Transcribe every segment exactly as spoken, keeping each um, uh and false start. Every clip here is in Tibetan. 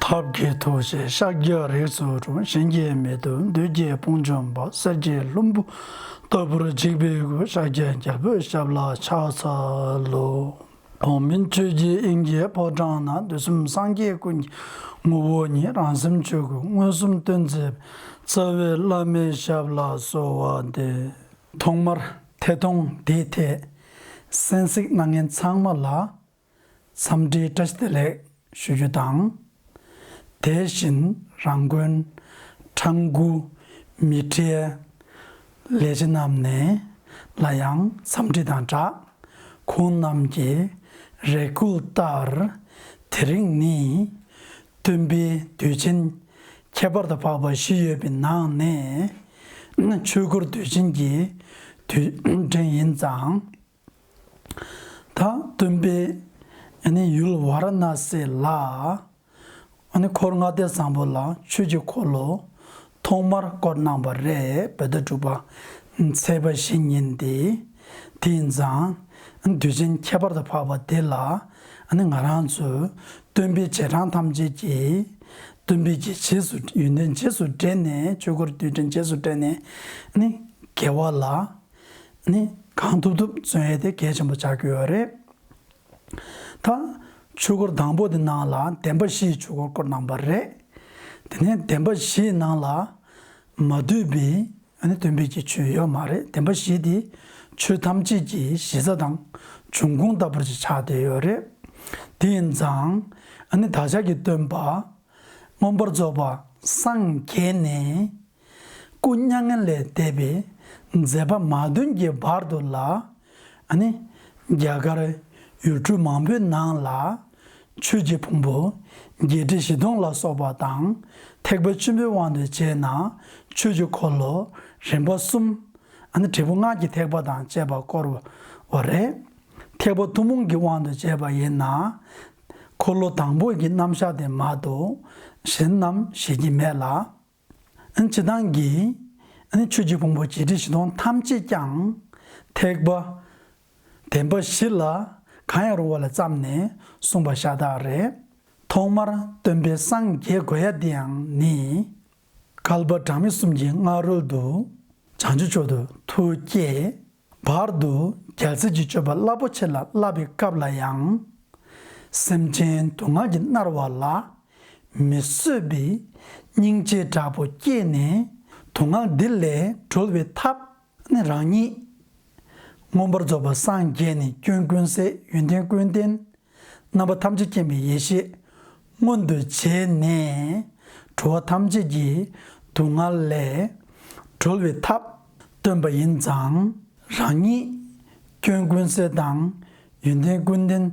ཐབས་ཀྱི་ཐུགས་རྗེས་ཤཱཀྱ་རིགས་སུ་འཁྲུངས། གཞན་གྱིས་མི་ཐུབ་བདུད་ཀྱི་དཔུང་འཇོམས་པ། གསེར་གྱི་ལྷུན་པོ་ལྟ་བུར་འཇིགས་པའི་སྐུ། ཤཱཀྱའི་རྒྱལ་པོའི་ཞབས་ལ་ཕྱག་འཚལ་ལོ། འོག་མིན་ཆོས་ཀྱི་དབྱིངས་ཀྱི་ཕོ་བྲང་ན། དུས་གསུམ་སངས་རྒྱས་ཀུན་གྱི་ངོ་བོ་ཉིད། རང་སེམས་ཆོས་སྐུ་མངོན་སུམ་སྟོན་མཛད་པའི། རྩ་བའི་བླ་མའི་ཞབས་ལ་གསོལ་བ་འདེབས། ཐོག་མར་ཐད་གཏོང་འདིའི་ཐད་གསན་གཟིགས་གནང་མཁན་ཚང་མ་ལ་འཚམས་འདྲིའི་བཀྲ་ཤིས་བདེ་ལེགས་ཞུ་རྒྱུ་དང་། དེ་བཞིན་རང་དགོན་ཁྲ་འགུ་མི་ཁྲེལ་ལས་བྱེད་རྣམས་ནས་ལ་ཡང་འཚམས་འདྲི་དང་སྦྲགས། ཁོང་རྣམས་ཀྱི་རེ་སྐུལ་ལྟར། དེ་རིང་ནི་སྟོན་པའི་དུས་ཆེན་ཁྱད་པར་དུ་འཕགས་པ་བཞི་ཡོད་པའི་ནང་ནས་ཆོས་འཁོར་དུས་ཆེན་གྱི་དུས་དྲན་ཡིན་ཙང་། ད་སྟོན་པའི་ཨ་ནི་ཡུལ་ཝཱ་ར་ཎ་སི་ལ་ཨ་ནི་འཁོར་ལྔ་སྡེ་བཟང་པོ་ལ་ཆོས་ཀྱི་འཁོར་ལོ་ཐོག་མར་བསྐོར་གནང་བ་རེད། བོད་ཟླ་དྲུག་པ་ཚེས་པ་བཞི་ཉིན་ཏེ། དེ་ཡིན་ཙང་ཨ་ནི་དུས་ཆེན་ཁྱད་པར་དུ་འཕགས་པ་དེ་ལ་ཨ་ནི་ང་རང་ཚོས་སྟོན་པའི་རྗེས་འབྲང་ཐམས་ཅད་ཀྱིས་སྟོན་པའི་གི་རྗེས་སུ་ཡོན་ཏན་རྗེས་སུ་དྲན་ནས་ཆོས་འཁོར་དུས་དྲན་རྗེས་སུ་དྲན་ནས་ཨ་ནི་དགེ་བ་ལ། ནི་གང་ཐུབ་ཐུབ་བརྩོན་ཡས་དེ་གལ་ཆེན་པོ་ཆགས་ཀྱི་ཡོད་རེད། ད་ཆོས་འཁོར་དང་པོ་དེ་ནང་ལ་བདེན་པ་བཞིའི་ཆོས་འཁོར་བསྐོར་གནང་བ་རེད། དེ་ནས་བདེན་པ་བཞིའི་ནང་ལ་མ་འདུས་པའི་ཨ་ནི་སྟོན་པའི་གི་ཆོས་ཡོད་མ་རེད། བདེན་པ་བཞི་དེ་ཆོས་ཐམས་ཅད་ཀྱི་གཞི་རྩ་དང་འབྱུང་ཁུངས་ལྟ་བུར་ཅིག་ཆགས་བསྡད་ཡོད་རེད། དེ་ཡིན་ཙང་ཨ་ནི་བདག་ཅག་གི་སྟོན་པ་མངོན་པར་རྫོགས་པ་སངས་རྒྱས་ནས། སྐུ་མྱ་ངན་ལས་འདས་པའི་མཛད་པ་མ་བདུན་གྱི་བར་དུ་ལ། ཨ་ནི་རྒྱ་གར་ཡུལ་གྲུ་མང་པོའི་ནང་ལ་ཆོས་ཀྱི་ཕུང་པོ་བརྒྱད་ཁྲི་བཞི་སྟོང་ལ་སོགས་པ་དང་། ཐེག་པ་ཆེན་པོའི་དབང་དུ་བྱས་ན་ཆོས་ཀྱི་འཁོར་ལོ་རིམ་པ་གསུམ། ཨ་ནི་འབྲས་བུ་ལྔ་གི་ཐེག་པ་དང་བཅས་པ་བསྐོར་བ་རེད། ཐེག་པ་ཐུན་མོང་གི་དབང་དུ་བྱས་པ་ཡིན་ན། འཁོར་ལོ་དང་པོ་གི་རྣམ་གཞག་དེ་མ་གཏོགས་གཞན་རྣམས་བཞེད་ཀྱི་མེད་ལ། ཨ་ནི་སྤྱིར་བཏང་གི་ཨ་ནི་ཆོས་ཀྱི་ཕུང་པོ་བརྒྱད་ཁྲི་བཞི་སྟོང་ཐམས་ཅད་ཀྱང་ཐེག་པ་བདེན་པ་བཞི་ལ་གང་ཡང་རུང་བ་ལ་བརྩམས་ནས་གསུངས་པ་ཤ་སྟག་རེད། ཐོག་མར་སྟོན་པའི་སངས་རྒྱས་དགོས་ཡ་དེའང་ནི། བསྐལ་པ་གྲངས་མེད་གསུམ་གྱི་སྔ་རོལ་དུ་བྱང་ཆུབ་མཆོག་ཏུ་ཐུགས་བསྐྱེད། བར་དུ་རྒྱལ་སྲིད་ཀྱི་སྤྱོད་པ་རླབས་པོ་ཆེ་ལ་བསླབ་པའི་སྐབས་ལ་ཡང་། སེམས་ཅན་སྡུག་བསྔལ་གྱིས་མནར་བ་ལ་མི་བཟོད་པའི་སྙིང་རྗེའི་དྲག་པོ་སྐྱེས་ནས། སྡུག་བསྔལ་འདི་ལས་གྲོལ་བའི་ཐབས་ནི་རང་ཉིད་མངོན་པར་རྫོགས་པ་སངས་རྒྱས་ནས་སྐྱོན་ཀུན་ཟད་ཡོན་ཏན་ཀུན་ལྡན། རྣམ་པ་ཐམས་ཅད་མཁྱེན་པའི་ཡེ་ཤེས་མངོན་དུ་བྱས་ནས། འགྲོ་བ་ཐམས་ཅད་ཀྱི་སྡུག་བསྔལ་ལས་གྲོལ་བའི་ཐབས་སྟོན་པ་ཡིན་ཙང་། རང་ཉིད་སྐྱོན་ཀུན་ཟད་དང་ཡོན་ཏན་ཀུན་ལྡན་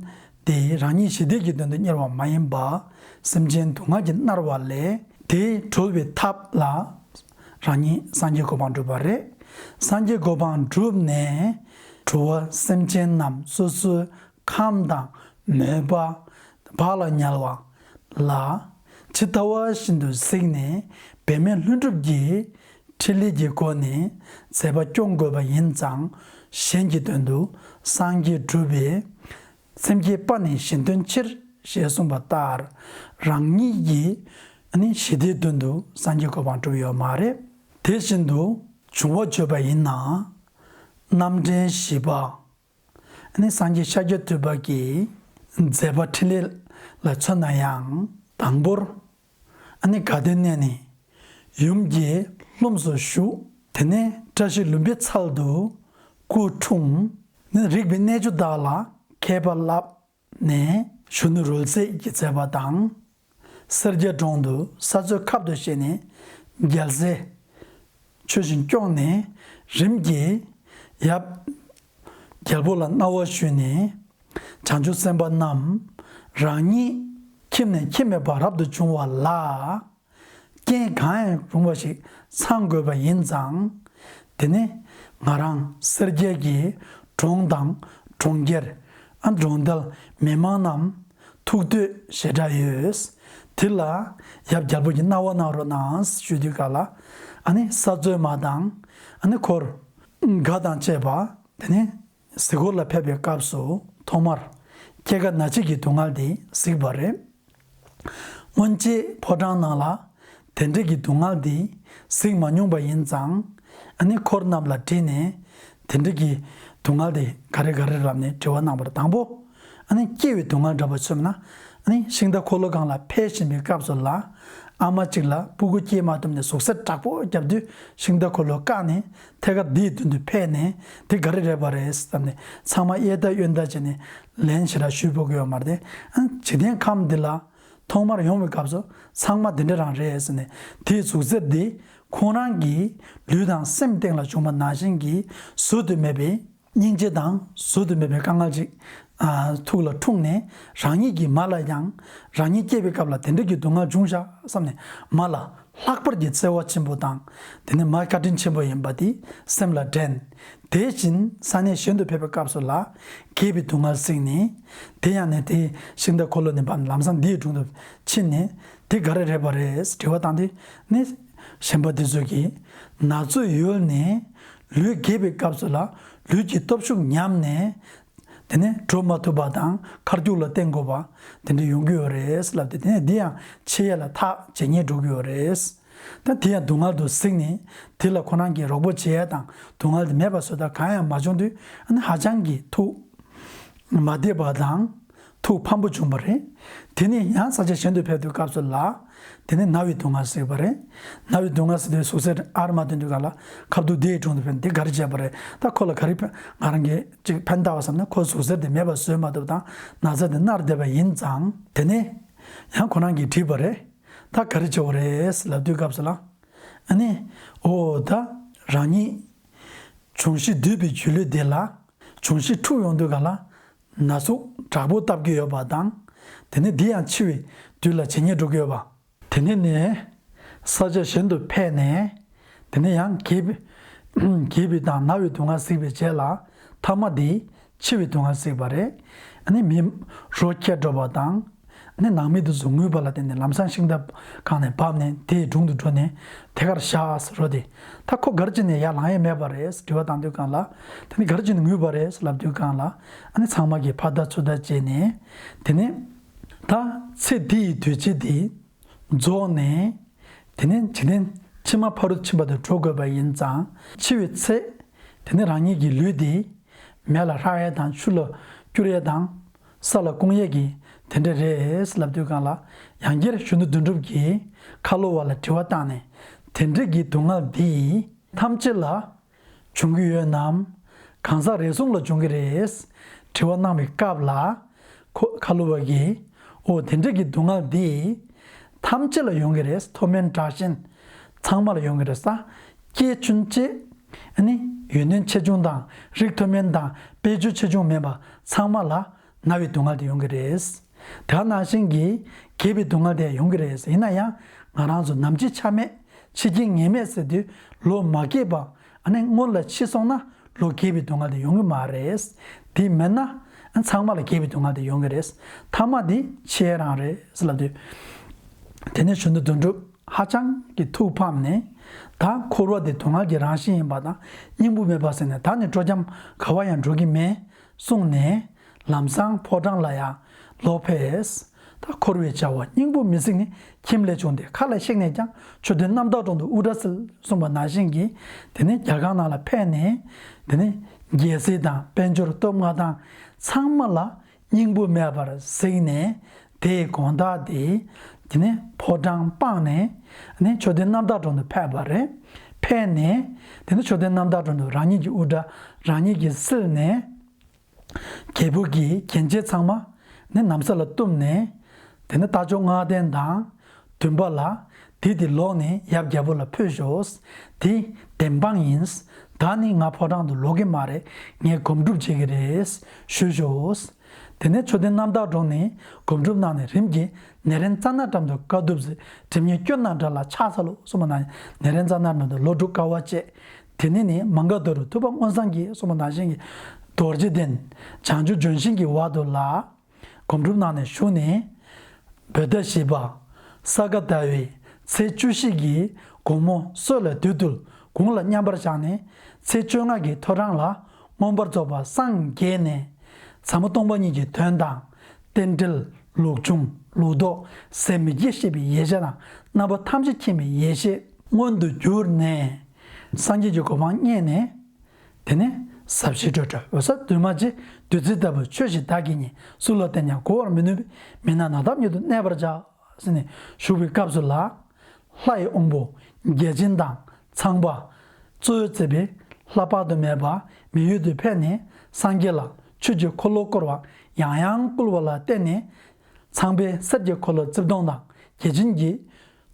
དེ་རང་ཉིད་ཞི་བདེ་གི་དོན་དུ་གཉེར་བ་མ་ཡིན་པ། སེམས་ཅན་སྡུག་བསྔལ་གྱིས་མནར་བ་ལས་དེ་གྲོལ་བའི་ཐབས་ལ་རང་ཉིད་སངས་རྒྱས་གོ་འཕང་བསྒྲུབས་པ་རེད། སངས་རྒྱས་གོ་འཕང་བསྒྲུབས་ནས་འགྲོ་བ་སེམས་ཅན་རྣམས་སོ་སོའི་ཁམས་དང་མོས་པ་བག་ལ་ཉལ་བ་ལ། ཇི་ལྟ་བ་བཞིན་དུ་གཟིགས་ནས་འབད་མེད་ལྷུན་གྲུབ་ཀྱི་ཕྲིན་ལས་ཀྱི་སྒོ་ནས་མཛད་པ་སྐྱོང་དགོས་པ་ཡིན་ཙང་། གཞན་གྱི་དོན་དུ་སངས་རྒྱས་བསྒྲུབས་པས་སེམས་བསྐྱེད་པ་ནི་གཞན་དོན་ཕྱིར་ཞེས་གསུངས་པ་ལྟར། རང་ཉིད་ཀྱི་ནི་ཞི་བདེའི་དོན་དུ་སངས་རྒྱས་གོ་འཕང་བསྒྲུབས་ཡོད་མ་རེད། དེ་བཞིན་དུ་བྱུང་བ་བརྗོད་པ་ཡིན་ན། རྣམ་འདྲེན་བཞི་པ། ནི་སངས་རྒྱས་ཤཱཀྱ་ཐུབ་པ་གི་མཛད་པ་འཕྲིན་ལས་ལ་མཚོན་ན་ཡང་། དང་པོར་ནི་དགའ་ལྡན་གནས་ནས་ཡུམ་གྱི་ལྷུམས་སུ་ཞུགས། དེ་ནས་བཀྲ་ཤིས་ལྷུན་པོའི་ཚལ་དུ་སྐུ་འཁྲུངས། ནི་རིག་པའི་གནས་ཆུང་དག་ལ་མཁས་པ་བསླབས་ནས་གཞོན་ནུ་རོལ་རྩེད་ཀྱི་མཛད་པ་དང་། སེར་སྐྱའི་གྲོང་དུ་ས་རྩོད་ཁབ་ཏུ་བཞེས་ནས་རྒྱལ་སྲས་ཆོས་བཞིན་སྐྱོང་ནས་རིམ་གྱིས་ཡབ་རྒྱལ་པོ་ལ་གནང་བ་ཞུས་ནས། བྱང་ཆུབ་སེམས་དཔའ་རྣམས་རང་ཉིད་ཁྱིམ་ནས་ཁྱིམ་མེད་པར་རབ་ཏུ་བྱུང་བ་ལ། རྐྱེན་གང་ཡང་རུང་བ་ཞིག་ཚང་དགོས་པ་ཡིན་ཙང་། དེ་ནི་ང་རང་སེར་སྐྱའི་གྲོང་དང་གྲོང་ཁྱེར། ཨ་གྲོང་རྡལ་མི་མང་རྣམས་ཐུགས་འདོད་ཞེ་དྲག་ཡོད། དེ་ལ་ཡབ་རྒྱལ་པོ་གྱིས་གནང་བ་གནང་རོགས་གནང་ཞུ་དུས་ག་ལ། ཨ་ནི་ས་རྩོད་མ་དང་། ཨ་ནི་འཁོར་དགའ་དང་བཅས་པ། དེ་ནི་གཟིགས་སྐོར་ལ་ཕེབས་པའི་སྐབས་སུ་ཐོག་མར་སྐྱེ་རྒ་ན་འཆི་གི་སྡུག་བསྔལ་དེ་གཟིགས་པ་རེད། སྔོན་ཆད་ཕོ་བྲང་ནང་ལ་དེ་འདྲ་གི་སྡུག་བསྔལ་འདི་གཟིགས་མ་མྱོང་པ་ཡིན་ཙང་། ཨ་ནི་འཁོར་རྣམས་ལ་དྲིས་ནས་དེ་འདྲ་གི་སྡུག་བསྔལ་དེ་ག་རེ་ག་རེ་རབ་ནས་དྲི་བ་གནང་བར། དང་པོ། ཨ་ནི་སྐྱེ་བའི་སྡུག་བསྔལ་འདྲ་པོ་མཚོན་ན། ཨ་ནི་ཤིང་རྟ་འཁོར་ལོ་སྒང་ལ་ཕེབས་བཞིན་པའི་སྐབས་སུ་ལ། ཨ་མ་གཅིག་ལ་སྤུ་གུ་སྐྱེས་མ་ཐུབ་ནས་ཟུག་གཟེར་དྲག་པོ་བརྒྱབ་དུས། ཤིང་རྟ་འཁོར་ལོ་བཀག་ནས་ཐད་ཀར་འདིའི་མདུན་དུ་ཕེབས་ནས། འདི་ག་རེ་རེད་པ་རེད་བསམ་ནས་ཚང་མ་གཡས་ལྟ་གཡོན་ལྟ་བྱས་ནས་ལན་ཞེ་དྲག་ཞུས་ཕོད་ཀྱི་ཡོད་མ་རེད། ཨ་ནི་འཇིག་རྟེན་ཁམས་འདི་ལ་ཐོག་མར་ཡོང་བའི་སྐབས་སུ་ཚང་མ་འདི་འདྲ་རང་རེད་ཟེར་ནས། དེའི་ཟུག་གཟེར་འདི་ཁོང་རང་གི་ལུས་དང་སེམས་སྟེང་ལ་བྱུང་བ་ནང་བཞིན་གྱི་བཟོད་དུ་མེད་པའི་སྙིང་རྗེ་དང་བཟོད་དུ་མེད་པའི་དཀའ་ངལ་ཅིག་ཨ། ཐུགས་ལ་འཁྲུངས་ནས། རང་ཉིད་ཀྱི་མ་ལ་ཡང་རང་ཉིད་སྐྱེས་པའི་སྐབས་ལ་དེ་འདྲ་གི་སྡུག་བསྔལ་བྱུང་ཤག་བསམ་ནས་མ་ལ་ལྷག་པར་གྱི་བརྩེ་བ་ཆེན་པོ་དང་། དེ་ནས་མ་བཀའ་དྲིན་ཆེན་པོ་ཡིན་པ་དེ་སེམས་ལ་དྲན། དེ་བཞིན་ས་གནས་གཞན་དུ་ཕེབས་པའི་སྐབས་སུ་ལ་རྒས་པའི་སྡུག་བསྔལ་གཟིགས་ནས། དེ་ཡང་ནས་དེ་ཤིང་རྟ་འཁོར་ལོ་ནས་བབས་ནས་ལམ་སང་འདིའི་དྲུང་དུ་ཕྱིན་ནས། དེ་ག་རེ་རེད་པ་རེད་དྲི་བ་བཏང་དུས་ནི། གཞན་པ་འདི་ཚོ་གིས་ན་ཚོད་ཡོལ་ནས་ལུས་རྒས་པའི་སྐབས་སུ་ལ་ལུས་ཀྱི་སྟོབས་ཤུགས་ཉམས་ནས། དེ་ནས་འགྲོ་མ་ཐུབ་པ་དང་ཁ་རྒྱུག་ལ་བརྟེན་དགོས་པ་དེ་འདྲ་ཡོང་གི་ཡོད་རེད་ལབ་སྟེ། དེ་ནས་འདི་ཡང་འཆི་ཡས་ལ་ཐག་ཇེ་ཉེ་འགྲོ་གི་ཡོད་རེད། ད་དེ་ཡང་སྡུག་བསྔལ་དུ་གཟིགས་ནས་དེ་ལ་ཁོ་རང་གིས་རོགས་པ་བྱེད་ཡས་དང་སྡུག་བསྔལ་དེ་མེད་པ་བཟོ་ཐབས་གང་ཡང་མ་བྱུང་དུས། ཨ་ནི་ཧ་ཅང་གི་ཐུགས་མ་བདེ་བ་དང་ཐུགས་ཕམ་པོ་བྱུང་བ་རེད། དེ་ནས་ཡང་ས་ཆ་གཞན་དུ་ཕེབས་དུས་སྐབས་སུ་ལ། དེ་ནས་ན་བའི་སྡུག་བསྔལ་གཟིགས་པ་རེད། ན་བའི་སྡུག་བསྔལ་གཟིགས་དུས་ཟུག་གཟེར་ཨར་མ་ཐོན་དུས་སྒང་ལ་ཁ་ཐུག་འདིའི་དྲུང་དུ་ཕེབས། འདི་ག་རེ་བྱས་པ་རེད། ད་ཁོ་ལ་ག་རེ་ཕན། ང་རང་གིས་ཅིག་ཕན་བཏགས་པ་བསམ་ན། ཁོ་ཟུག་གཟེར་དེ་མེད་པ་བཟོས་མ་ཐུབ་དང་ན་ཚ་དེ་མནར་བསྡད་པ་ཡིན་ཙང་། དེ་ནས་ཡང་ཁོ་རང་གིས་དྲིས་པ་རེད། ད་ག་རེ་བྱེད་པ་རེད་ལབ་དུས་སྐབས་སུ་ལ། ཨ་ནི། འོ་ད་རང་ཉིད་འབྱུང་བཞི་འདུས་པའི་སྒྱུ་ལུས་འདི་ལ་འབྱུང་བཞི་འཁྲུགས་ཡོང་དུས་སྒང་ལ་ན་ཟུག་དྲག་པོ་བཏབ་ཀྱི་ཡོད་པ་དང་། དེ་ནས་འདི་ཡང་འཆི་བའི་དུས་ལ་ཇེ་ཉེ་འགྲོ་གི་ཡོད་པ། དེ་ནས་ནས་ས་ཆ་གཞན་དུ་ཕེབས་ནས། དེ་ནས་ཡང་རྒས་པའི་རྒས་པའི་དང་ན་བའི་སྡུག་བསྔལ་གཟིགས་པའི་རྗེས་ལ། ཐ་མ་དེ་འཆི་བའི་སྡུག་བསྔལ་གཟིགས་པ་རེད། ཨ་ནི་མི་རོ་ཁྱེར་འགྲོ་བ་དང་། ཨ་ནི་ནང་མི་དེ་ཚོ་ངུས་པ་ལ་བརྟེན་ནས་ལམ་སང་ཤིང་རྟ་སྒང་ནས་བབས་ནས་དེའི་དྲུང་དུ་འགྲོ་ནས་དེ་གར་བཞག་ཟེར་རོ་དེ། ད་ཁོ་ག་རེ་བྱས་ནས་ཡར་ལངས་ཡས་མེད་པ་རེད་དྲི་བ་བཏང་དུས་སྒང་ལ། དེ་ནི་ག་རེ་བྱས་ནས་ངུས་པ་རེད་ལབ་དུས་སྒང་ལ། ཨ་ནི་ཚང་མ་གིས་ཕར་ལྟ་ཚུར་ལྟ་བྱས་ནས། དེ་ནས་ད་ཚེ་འདི་ཡི་དུས་ཚོད་འདི་རྫོགས་ནས། དེ་ནས་འཇིག་རྟེན་ཕྱི་མ་ཕ་རོལ་ཕྱིན་པ་དུ་འགྲོ་དགོས་པ་ཡིན་ཙང་། འཆི་བའི་ཚེ་དེ་ནི་རང་ཉིད་ཀྱི་ལུས་འདི་མེ་ལ་ཧྲག་ཡས་དང་ཆུ་ལ་སྐྱུར་ཡས་དང་ས་ལ་བསྐུང་ཡས་ཀྱི་དེ་འདྲ་རེད་ལབ་དུས་སྒང་ལ། ཡང་བསྐྱར་གཞོན་ནུ་དོན་གྲུབ་ཀྱིས་ཁ་ལོ་བ་ལ་དྲི་བ་བཏང་ནས། དེ་འདྲ་གི་སྡུག་བསྔལ་འདི་ཐམས་ཅད་ལ་བྱུང་གི་ཡོད་ནམ། གང་ཟག་རེ་ཟུང་ལ་བྱུང་གི་རེད། དྲི་བ་གནང་བའི་སྐབས་ལ། ཁོ་ཁ་ལོ་བ་གིས། འོ་དེ་འདྲ་གི་སྡུག་བསྔལ་འདི་ཐམས་ཅད་ལ་ཡོང་གི་རེད། མཐོ་དམན་དྲག་ཞན་ཚང་མ་ལ་ཡོང་གི་རེད། ས་སྐྱེས་ཆུང་བཅས། ཨ་ནི་ཡོན་ཏན་ཆེ་ཆུང་དང་རིགས་མཐོ་དམན་དང་དཔལ་འབྱོར་ཆེ་ཆུང་མེད་པ་ཚང་མ་ལ་ན་བའི་སྡུག་བསྔལ་དེ་ཡོང་གི་རེད། དེ་ནང་བཞིན་གྱི་རྒས་པའི་སྡུག་བསྔལ་དེ་ཡོང་གི་རེད། ཡིན་ན་ཡང་ང་རང་ཚོ་ནམ་འཆི་ཆ་མེད་འཆི་རྐྱེན་ངེས་མེད་ཟེར་དུས་ལོ་མ་རྒས་པ། ཨ་ནི་སྔོན་ལ་འཆི་སོང་ན་ལོ་རྒས་པའི་སྡུག་བསྔལ་དེ་ཡོང་གི་མ་རེད། དེ་མིན་ན་ཚང་མ་ལ་རྒས་པའི་སྡུག་བསྔལ་དེ་ཡོང་གི་རེད། ཐ་མ་དེ་འཆི་ཡས་རང་རེད་ལབ་དུས། དེ་ནས་གཞོན་ནུ་དོན་གྲུབ་ཧ་ཅང་གི་ཐུགས་ཕམ་ནས། ད་འཁོར་བ་དེ་སྡུག་བསྔལ་གྱི་རང་བཞིན་ཡིན་པ་དང་སྙིང་པོ་མེད་པ་ཟེར་ནས། ད་ནི་སྤྲོ་འཆམ་ག་བ་ཡང་འགྲོ་གི་མེད་གསུངས་ནས། ལམ་སང་ཕོ་བྲང་ལ་ཡར་ལོག་ཕེབས། ད་འཁོར་བའི་བྱ་བ་སྙིང་པོ་མི་གཟིགས་ནས་ཁྱིམ་ལས་བྱུང་སྟེ། ཁ་ལ་གཤེགས་ནས་ཀྱང་མཆོད་རྟེན་རྣམ་དག་དྲུང་དུ་དབུ་སྐྲ་བསིལ་གསུངས་པ་ནང་བཞིན་གྱི། དེ་ནས་རྒྱལ་ཁང་ནང་ལ་ཕེབས་ནས། དེ་ནས་རྒྱལ་སྲིད་དང་དཔལ་འབྱོར་སྟོབས་མངའ་ཐང་ཚང་མ་ལ་སྙིང་པོ་མེད་པར་གཟིགས་ནས། དེའི་དགོང་དག་དེ་དེ་ནས་ཕོ་བྲང་སྤངས་ནས། ནས་མཆོད་རྟེན་རྣམ་དག་དྲུང་དུ་ཕེབས་པ་རེད། ཕེབས་ནས་དེ་ནས་མཆོད་རྟེན་རྣམ་དག་དྲུང་དུ་རང་ཉིད་ཀྱི་དབུ་སྐྲ་རང་ཉིད་ཀྱིས་བསིལ་ནས། རྒྱལ་པོ་གྱི་རྒྱན་ཆས་ཚང་མ་ནི་ན་བཟའ་ལ་བཏུམས་ནས། དེ་ནི་རྟ་མཆོག་བསྔགས་ལྡན་དང་བདུན་པ་ལ། དེ་དེ་ལོག་ནས་ཡབ་རྒྱལ་པོ་ལ་ཕུལ་ཤོག་དེ་བདེན་དཔང་ཡིན། ད་ནི་ང་ཕོ་བྲང་དུ་ལོག་གི་མ་རེད། ངས་སྒོམ་སྒྲུབ་བྱེད་ཀྱི་རེད་ཞུས་ཤོག་དེ་ནས་མཆོད་རྟེན་རྣམ་དག་དྲུང་ནས་སྒོམ་སྒྲུབ་གནང་ནས། རིམ་གྱིས་ནཻ་རཉྫ་ན་འགྲམ་དུ་དཀའ་ཐུབ་ཟེར། སྒྲིབ་གཉིས་སྐྱོན་དང་བྲལ་ལ་ཕྱག་འཚལ་ལོ་གསུངས་པ་ན། ནཻ་རཉྫ་ན་འགྲམ་དུ་ལོ་དྲུག་དཀའ་བ་སྤྱད། དེ་ནས་ནི་མངྒ་ཏ་རུ་ཐུབ་པ་མངོན་སངས་རྒྱས་གསུངས་པ་ནང་བཞིན་གྱི་རྡོ་རྗེ་གདན། བྱང་ཆུབ་ལྗོན་ཤིང་གི་འོག་ཏུ་ལ་སྒོམ་སྒྲུབ་གནང་ནས་བཞུགས་ནས། བོད་ཟླ་བཞི་པ་ས་ག་ཟླ་བའི་ཚེས་བཅུ་བཞི་གི་དགོང་མོ་སྲོད་ལ་བདུད་འདུལ་དགུང་ལ་མཉམ་པར་བཞག་ནས། ཚེས་བཅོ་ལྔ་གི་ཐོ་རངས་ལ་མངོན་པར་རྫོགས་པར་སངས་རྒྱས་ནས། ཟབ་མོ་སྟོང་པ་ཉིད་ཀྱི་དོན་དང་། རྟེན་འབྲེལ་ ལོག་འབྱུང་ལོག་རྟོག་ཟད་མི་སྐྱེ་ཤེས་པའི་ཡེ་ཤེས་དང་རྣམ་པ་ཐམས་ཅད་མཁྱེན་པའི་ཡེ་ཤེས་མངོན་དུ་གྱུར་ནས། སངས་རྒྱས་ཀྱི་གོ་འཕང་བརྙེས་ནས། དེ་ནས་ཟབ་ཞི་སྤྲོས་བྲལ་འོད་གསལ་འདུས་མ་བྱས། བདུད་རྩི་ལྟ་བུའི་ཆོས་ཤིག་བདག་གིས་རྙེད། སུ་ལ་བསྟན་ཀྱང་གོ་བར་མི་ནུས་པས། མི་སྣང་ནགས་འདབས་ཉིད་དུ་གནས་པར་བྱ། ཟེར་ནས་བཞུགས་པའི་སྐབས་སུ་ལ། ལྷ་ཡི་དབང་པོ་བརྒྱ་བྱིན་དང་ཚངས་པ་གཙོ་བོས་གཙོས་པའི་ལྷ་དཔག་ཏུ་མེད་པ་མི་ཡུལ་དུ་ཕེབས་ནས་སངས་རྒྱས་ལ་ཆོས་ཀྱི་འཁོར་ལོ་བསྐོར་བ་ཡང་ཡང་བསྐུལ་བ་ལ་བརྟེན་ནས། ཚངས་པས་གསེར་གྱི་འཁོར་ལོ་རྩིབས་སྟོང་དང་བརྒྱ་བྱིན་གྱིས་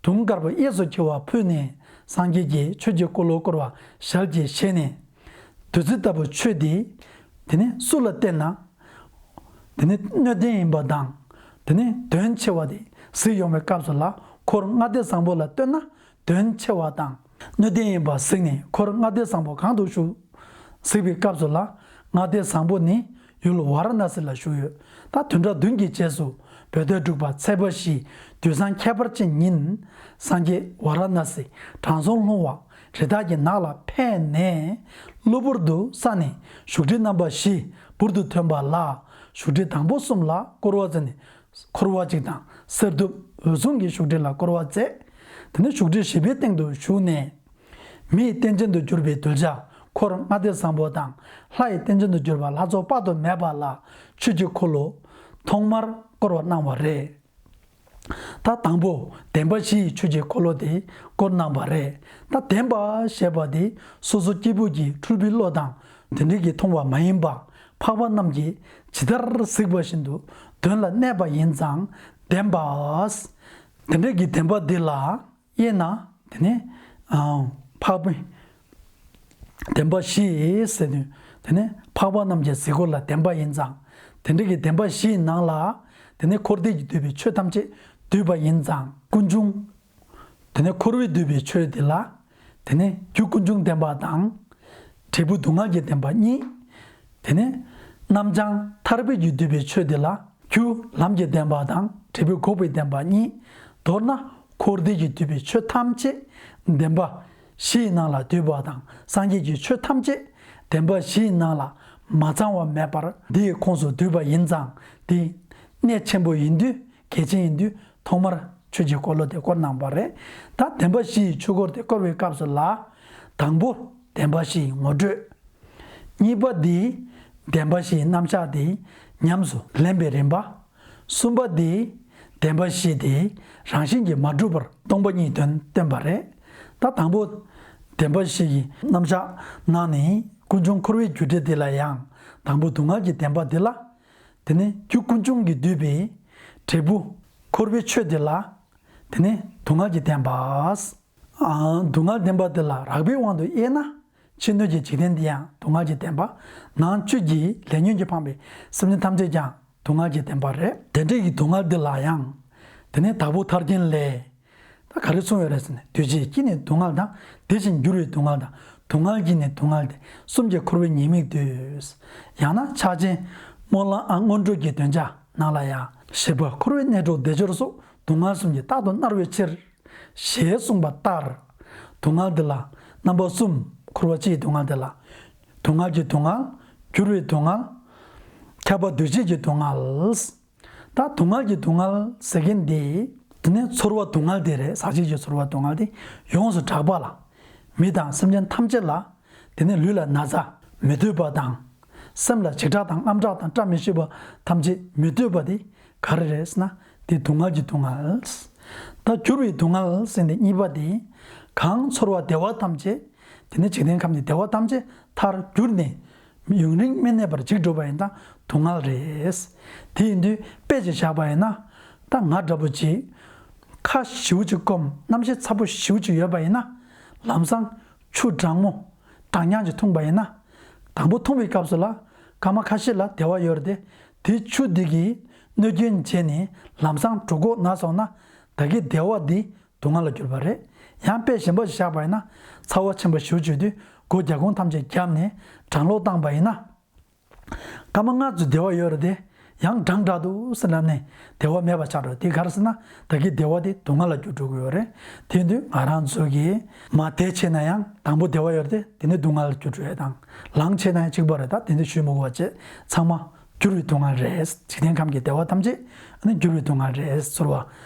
དུང་དཀར་པོ་གཡས་སུ་འཁྱིལ་བ་ཕུལ་ནས། སངས་རྒྱས་ཀྱིས་ཆོས་ཀྱི་འཁོར་ལོ་བསྐོར་བ་ཞལ་གྱིས་བཞེས་ནས། བདུད་རྩི་ལྟ་བུའི་ཆོས་འདི། དེ་ནི་སུ་ལ་བསྟན་ན། དེ་ནི་སྣོད་ལྡན་ཡིན་པ་དང་། དེ་ནི་དོན་ཆེ་བ་དེ་གཟིགས་ཡོང་བའི་སྐབས་སུ་ལ། འཁོར་ལྔ་སྡེ་བཟང་པོ་ལ་སྟོན་ན་དོན་ཆེ་བ་དང་། སྣོད་ལྡན་ཡིན་པ་གཟིགས་ནས་འཁོར་ལྔ་སྡེ་བཟང་པོ་གང་དུ་བཞུགས། གཟིགས་པའི་སྐབས་སུ་ལ། ལྔ་སྡེ་བཟང་པོ་ནི་ཡུལ་ཝཱ་ར་ཎཱ་སི་ལ་བཞུགས་ཡོད། ད་བདུན་ཕྲག་བདུན་གྱི་རྗེས་སུ་བོད་སྡེ་འབྲུག་པ་ཚེས་པ་བཞི། དུས་བཟང་ཁྱད་པར་ཅན་ཉིན། སངས་རྒྱས་ཝཱ་ར་ཎཱ་སི་དྲང་སྲོང་ལྷུང་བ་རི་དྭགས་ཀྱི་ནགས་ལ་ཕེབས་ནས། གློ་བུར་དུ་ས་ནས་བཞུགས་ཁྲི་རྣམ་པ་བཞི་འབུར་དུ་ཐོན་པ་ལ། བཞུགས་ཁྲི་དང་པོ་གསུམ་ལ་བསྐོར་བ་མཛད་ནས། འཁོར་བ་གཅིག་དང་གསེར་གདུབ་འོད་སྲུང་གི་བཞུགས་ཁྲི་ལ་བསྐོར་བ་མཛད། དེ་ནས་བཞུགས་ཁྲི་བཞི་པའི་སྟེང་དུ་བཞུགས་ནས། མིའི་རྟེན་ཅན་དུ་གྱུར་པའི་གདུལ་བྱ་འཁོར་ལྔ་སྡེ་བཟང་པོ་དང་། ལྷ་ཡི་རྟེན་ཅན་དུ་གྱུར་པ་ལྷ་ཚོགས་དཔག་ཏུ་མེད་པ་ལ་ཆོས་ཀྱི་འཁོར་ལོ་ཐོག་མར་བསྐོར་བ་གནང་བ་རེད། ད་དང་པོ་བདེན་པ་བཞི་ཡི་ཆོས་ཀྱི་འཁོར་ལོ་དེ་བསྐོར་གནང་བ་རེད། ད་བདེན་པ་ཞེས་པ་དེ་སོ་སོ་སྐྱེས་བུ་གི་འཁྲུལ་པའི་བློ་དང་དེ་འདྲའི་གི་མཐོང་བ་མ་ཡིན་པ། འཕགས་པ་རྣམས་ཀྱིས་ཇི་ལྟར་གཟིགས་པ་བཞིན་དུ་དོན་ལ་གནས་པ་ཡིན་ཙང་བདེན་པ། དེ་འདྲའི་གི་བདེན་པ་འདི་ལ་དབྱེ་ན། དེ་ནི་ཨ་འཕགས་པའི་བདེན་པ་བཞི་ཟེར་དུས། དེ་ནི་འཕགས་པ་རྣམས་ཀྱིས་གཟིགས་སྐོར་ལ་བདེན་པ་ཡིན་ཙང་། དེ་འདྲའི་གི་བདེན་པ་བཞིའི་ནང་ལ། དེ་ནི་འཁོར་འདས་ཀྱིས་བསྡུས་པའི་ཆོས་ཐམས་ཅད་འདུས་པ་ཡིན་ཙང་ཀུན་འབྱུང་། དེ་ནས་འཁོར་བས་བསྡུས་པའི་ཆོས་དེ་ལ། དེ་ནས་རྒྱུ་ཀུན་འབྱུང་བདེན་པ་དང་། འབྲས་བུ་སྡུག་བསྔལ་གྱི་བདེན་པ་གཉིས། དེ་ནས་རྣམ་བྱང་ཐར་པའི་རྒྱུས་བསྡུས་པའི་ཆོས་དེ་ལ། རྒྱུ་ལམ་གྱི་བདེན་པ་དང་འབྲས་བུ་འགོག་པའི་བདེན་པ་གཉིས། མདོར་ན་འཁོར་འདས་ཀྱིས་བསྡུས་པའི་ཆོས་ཐམས་ཅད་བདེན་པ་བཞིའི་ནང་ལ་འདུས་པ་དང་། སངས་རྒྱས་ཀྱི་ཆོས་ཐམས་ཅད་བདེན་པ་བཞིའི་ནང་ལ་མ་ཚང་བ་མེད་པར་འདིའི་ཁོངས་སུ་འདུས་པ་ཡིན་ཙང་། འདི་གནད་ཆེན་པོ་ཡིན་དུས། གལ་ཆེན་ཡིན་དུས་ཐོག་མར་ཆོས་ཀྱི་འཁོར་ལོ་དེ་བསྐོར་གནང་བ་རེད། ད་བདེན་པ་བཞི་ཡི་ཆོས་འཁོར་དེ་བསྐོར་བའི་སྐབས་སུ་ལ། དང་པོ་བདེན་པ་བཞི་ཡི་ངོ་སྤྲོད། གཉིས་པ་འདི་བདེན་པ་བཞི་ཡི་རྣམ་གཞག་དེ་ཉམས་སུ་ལེན་པའི་རིམ་པ། གསུམ་པ་འདི་བདེན་པ་བཞི་དེ་རང་བཞིན་གྱིས་མ་གྲུབ་པར་སྟོང་པ་ཉིད་དོན་སྟོན་པ་རེད། ད་དང་པོ་བདེན་པ་བཞི་ཡི་རྣམ་གཞག་ནང་ནས་ཀུན་འབྱུང་འཁོར་བའི་རྒྱུ་འབྲས་དེ་ལ་ཡང་། དང་པོ་སྡུག་བསྔལ་གྱི་བདེན་པ་དེ་ལ། དེ་ནས་རྒྱུ་ཀུན་འབྱུང་གིས་བསྡུས་པའི་འབྲས་བུ་འཁོར་བའི་ཆོས་དེ་ལ། དེ་ནས་སྡུག་བསྔལ་གྱི་བདེན་པ། ཨ། སྡུག་བསྔལ་བདེན་པ་དེ་ལ་རགས་པའི་དབང་དུ་དབྱེ་ན། ཕྱི་སྣོད་ཀྱི་འཇིག་རྟེན་དེ་ཡང་སྡུག་བསྔལ་གྱི་བདེན་པ། ནང་བཅུད་ཀྱི་ལས་ཉོན་གྱིས་འཕངས་པའི་སེམས་ཅན་ཐམས་ཅད་ཀྱང་སྡུག་བསྔལ་གྱི་བདེན་པ་རེད། དེ་འདྲའི་གི་སྡུག་བསྔལ་འདི་ལ་ཡང་། དེ་ནས་བདག་པོ་ཐར་རྒྱན་ལས། ད་ག་རེ་གསུངས་ཡོད་རེད་ཟེར་ན། འདུས་བྱས་ཀྱིས་ནི་སྡུག་བསྔལ་དང་། དེ་བཞིན་འགྱུར་བའི་སྡུག་བསྔལ་དང་། སྡུག་བསྔལ་གྱིས་ནི་སྡུག་བསྔལ་ཏེ། གསུམ་གྱིས་འཁོར་བའི་ཉེས་དམིགས་བསྡུས། ཡང་ན་ཕྱག་ཆེན་སྨོན་ལམ་ཨ་སྔོན་འགྲོ་གི་འདོན་ཆ་ནང་ལ་ཡང་། བཞི་པ་འཁོར་བའི་གནས་གྲོགས་བདེ་སྦྱོར་སོགས། སྡུག་བསྔལ་གསུམ་གྱིས་རྟག་ཏུ་མནར་བའི་ཕྱིར། ཞེས་གསུངས་པ་ལྟར། སྡུག་བསྔལ་འདི་ལ་རྣམ་པ་གསུམ། འཁོར་བ་སྤྱིའི་སྡུག་བསྔལ་འདི་ལ། སྡུག་བསྔལ་གྱི་སྡུག་བསྔལ། འགྱུར་བའི་སྡུག་བསྔལ། ཁྱབ་པ་འདུ་བྱེད་ཀྱི་སྡུག་བསྔལ། ད་སྡུག་བསྔལ་གྱི་སྡུག་བསྔལ་ཟེར་མཁན་འདི། དེ་ནས་ཚོར་བ་སྡུག་བསྔལ་དེ་རེད། ཟག་བཅས་ཀྱི་ཚོར་བ་སྡུག་བསྔལ་དེ་ཡོངས་སུ་གྲགས་པ་ལ། མི་དང་སེམས་ཅན་ཐམས་ཅད་ལ། དེ་ནས་ལུས་ལ་ན་ཚ་མི་འདོད་པ་དང་། སེམས་ལ་འཇིགས་སྐྲག་དང་དངངས་སྐྲག་དང་བཀྲ་མི་ཤིས་པ་ཐམས་ཅད་མི་འདོད་པ་དེ་ག་རེ་རེད་ཟེར་ན། དེ་སྡུག་བསྔལ་གྱི་སྡུག་བསྔལ། ད་འགྱུར་བའི་སྡུག་བསྔལ་ཟེར་འདི་གཉིས་པ་དེ། གང་ཚོར་བ་བདེ་བ་ཐམས་ཅད། དེ་ནས་འཇིག་རྟེན་ཁམས་ནས་བདེ་བ་ཐམས་ཅད་མཐར་གྱུར་ནས། ཡུན་རིང་མི་གནས་པར་འཇིག་འགྲོ་བ་ཡིན་ཙང་སྡུག་བསྔལ་རེད། དེ་ཡིན་དུས་དཔེ་ཅིག་བཞག་པ་ཡིན་ན། ད་ང་འདྲ་པོ་ཅིག་ཁ་ཞེ་པོ་ཅིག་སྐོམ། རྣམ་ཤེས་ཚ་པོ་ཞེ་པོ་ཅིག་ཡོད་པ་ཡིན་ན། ལམ་སང་ཆུ་གྲང་མོ། གྲང་ཉག་ཅིག་འཐུང་པ་ཡིན་ན། དང་པོ་འཐུང་བའི་སྐབས་སུ་ལ། སྐར་མ་ཁ་ཤས་ལ་བདེ་བ་ཡོད་རེད་དེ། དེ་ཆུ་འདི་གིས་གནོད་སྐྱོན་བྱས་ནས་ལམ་སང་གྲོད་ཁོག་ན་སོང་ན། ད་གིན་བདེ་བ་འདི་སྡུག་བསྔལ་ལ་གྱུར་པ་རེད། ཡང་དཔེ་གཞན་པ་ཞིག་བཞག་པ་ཡིན་ན། ཚ་བ་ཆེན་པོ་ཞེ་པོ་ཅིག་ཡོད་དུས་སྒོ་རྒྱབ་ཁུང་ཐམས་ཅད་བརྒྱབ་ནས་གྲང་གློག་བཏང་པ་ཡིན་ན། སྐར་མ་ལྔ་ཙམ་བདེ་བ་ཡོད་རེད་དེ། ཡང་གྲང་དྲགས་འདུག་ཟེར་ལབ་ནས་བདེ་བ་མེད་པ་ཆགས་འགྲོ། དེ་ག་རེ་ཟེར་ན། ད་གིན་བདེ་བ་དེ་སྡུག་བསྔལ་ལ་གྱུར་འགྲོ་གི་ཡོད་རེད། དེ་ཡིན་དུས་ང་རང་ཚོ་གིས་མར་བསྡད་བྱས་ན་ཡང་དང་པོ་བདེ་བ་ཡོད་རེད་དེ། དེ་ནས་སྡུག་བསྔལ་ལ་གྱུར་འགྲོ་ཡ་དང་། ལངས་བྱས་ན་ཡང་གཅིག་པ་རེད། ད་དེ་འདྲ་ཞུས་མི་དགོས་པ་བྱས། ཚང་མ་ འགྱུར་བའི་སྡུག་བསྔལ་རེད། འཇིག་རྟེན་ཁམས་ཀྱི་བདེ་བ་ཐམས་ཅད་ནི་འགྱུར་བའི་སྡུག་བསྔལ་རེད། ཚོར་བ་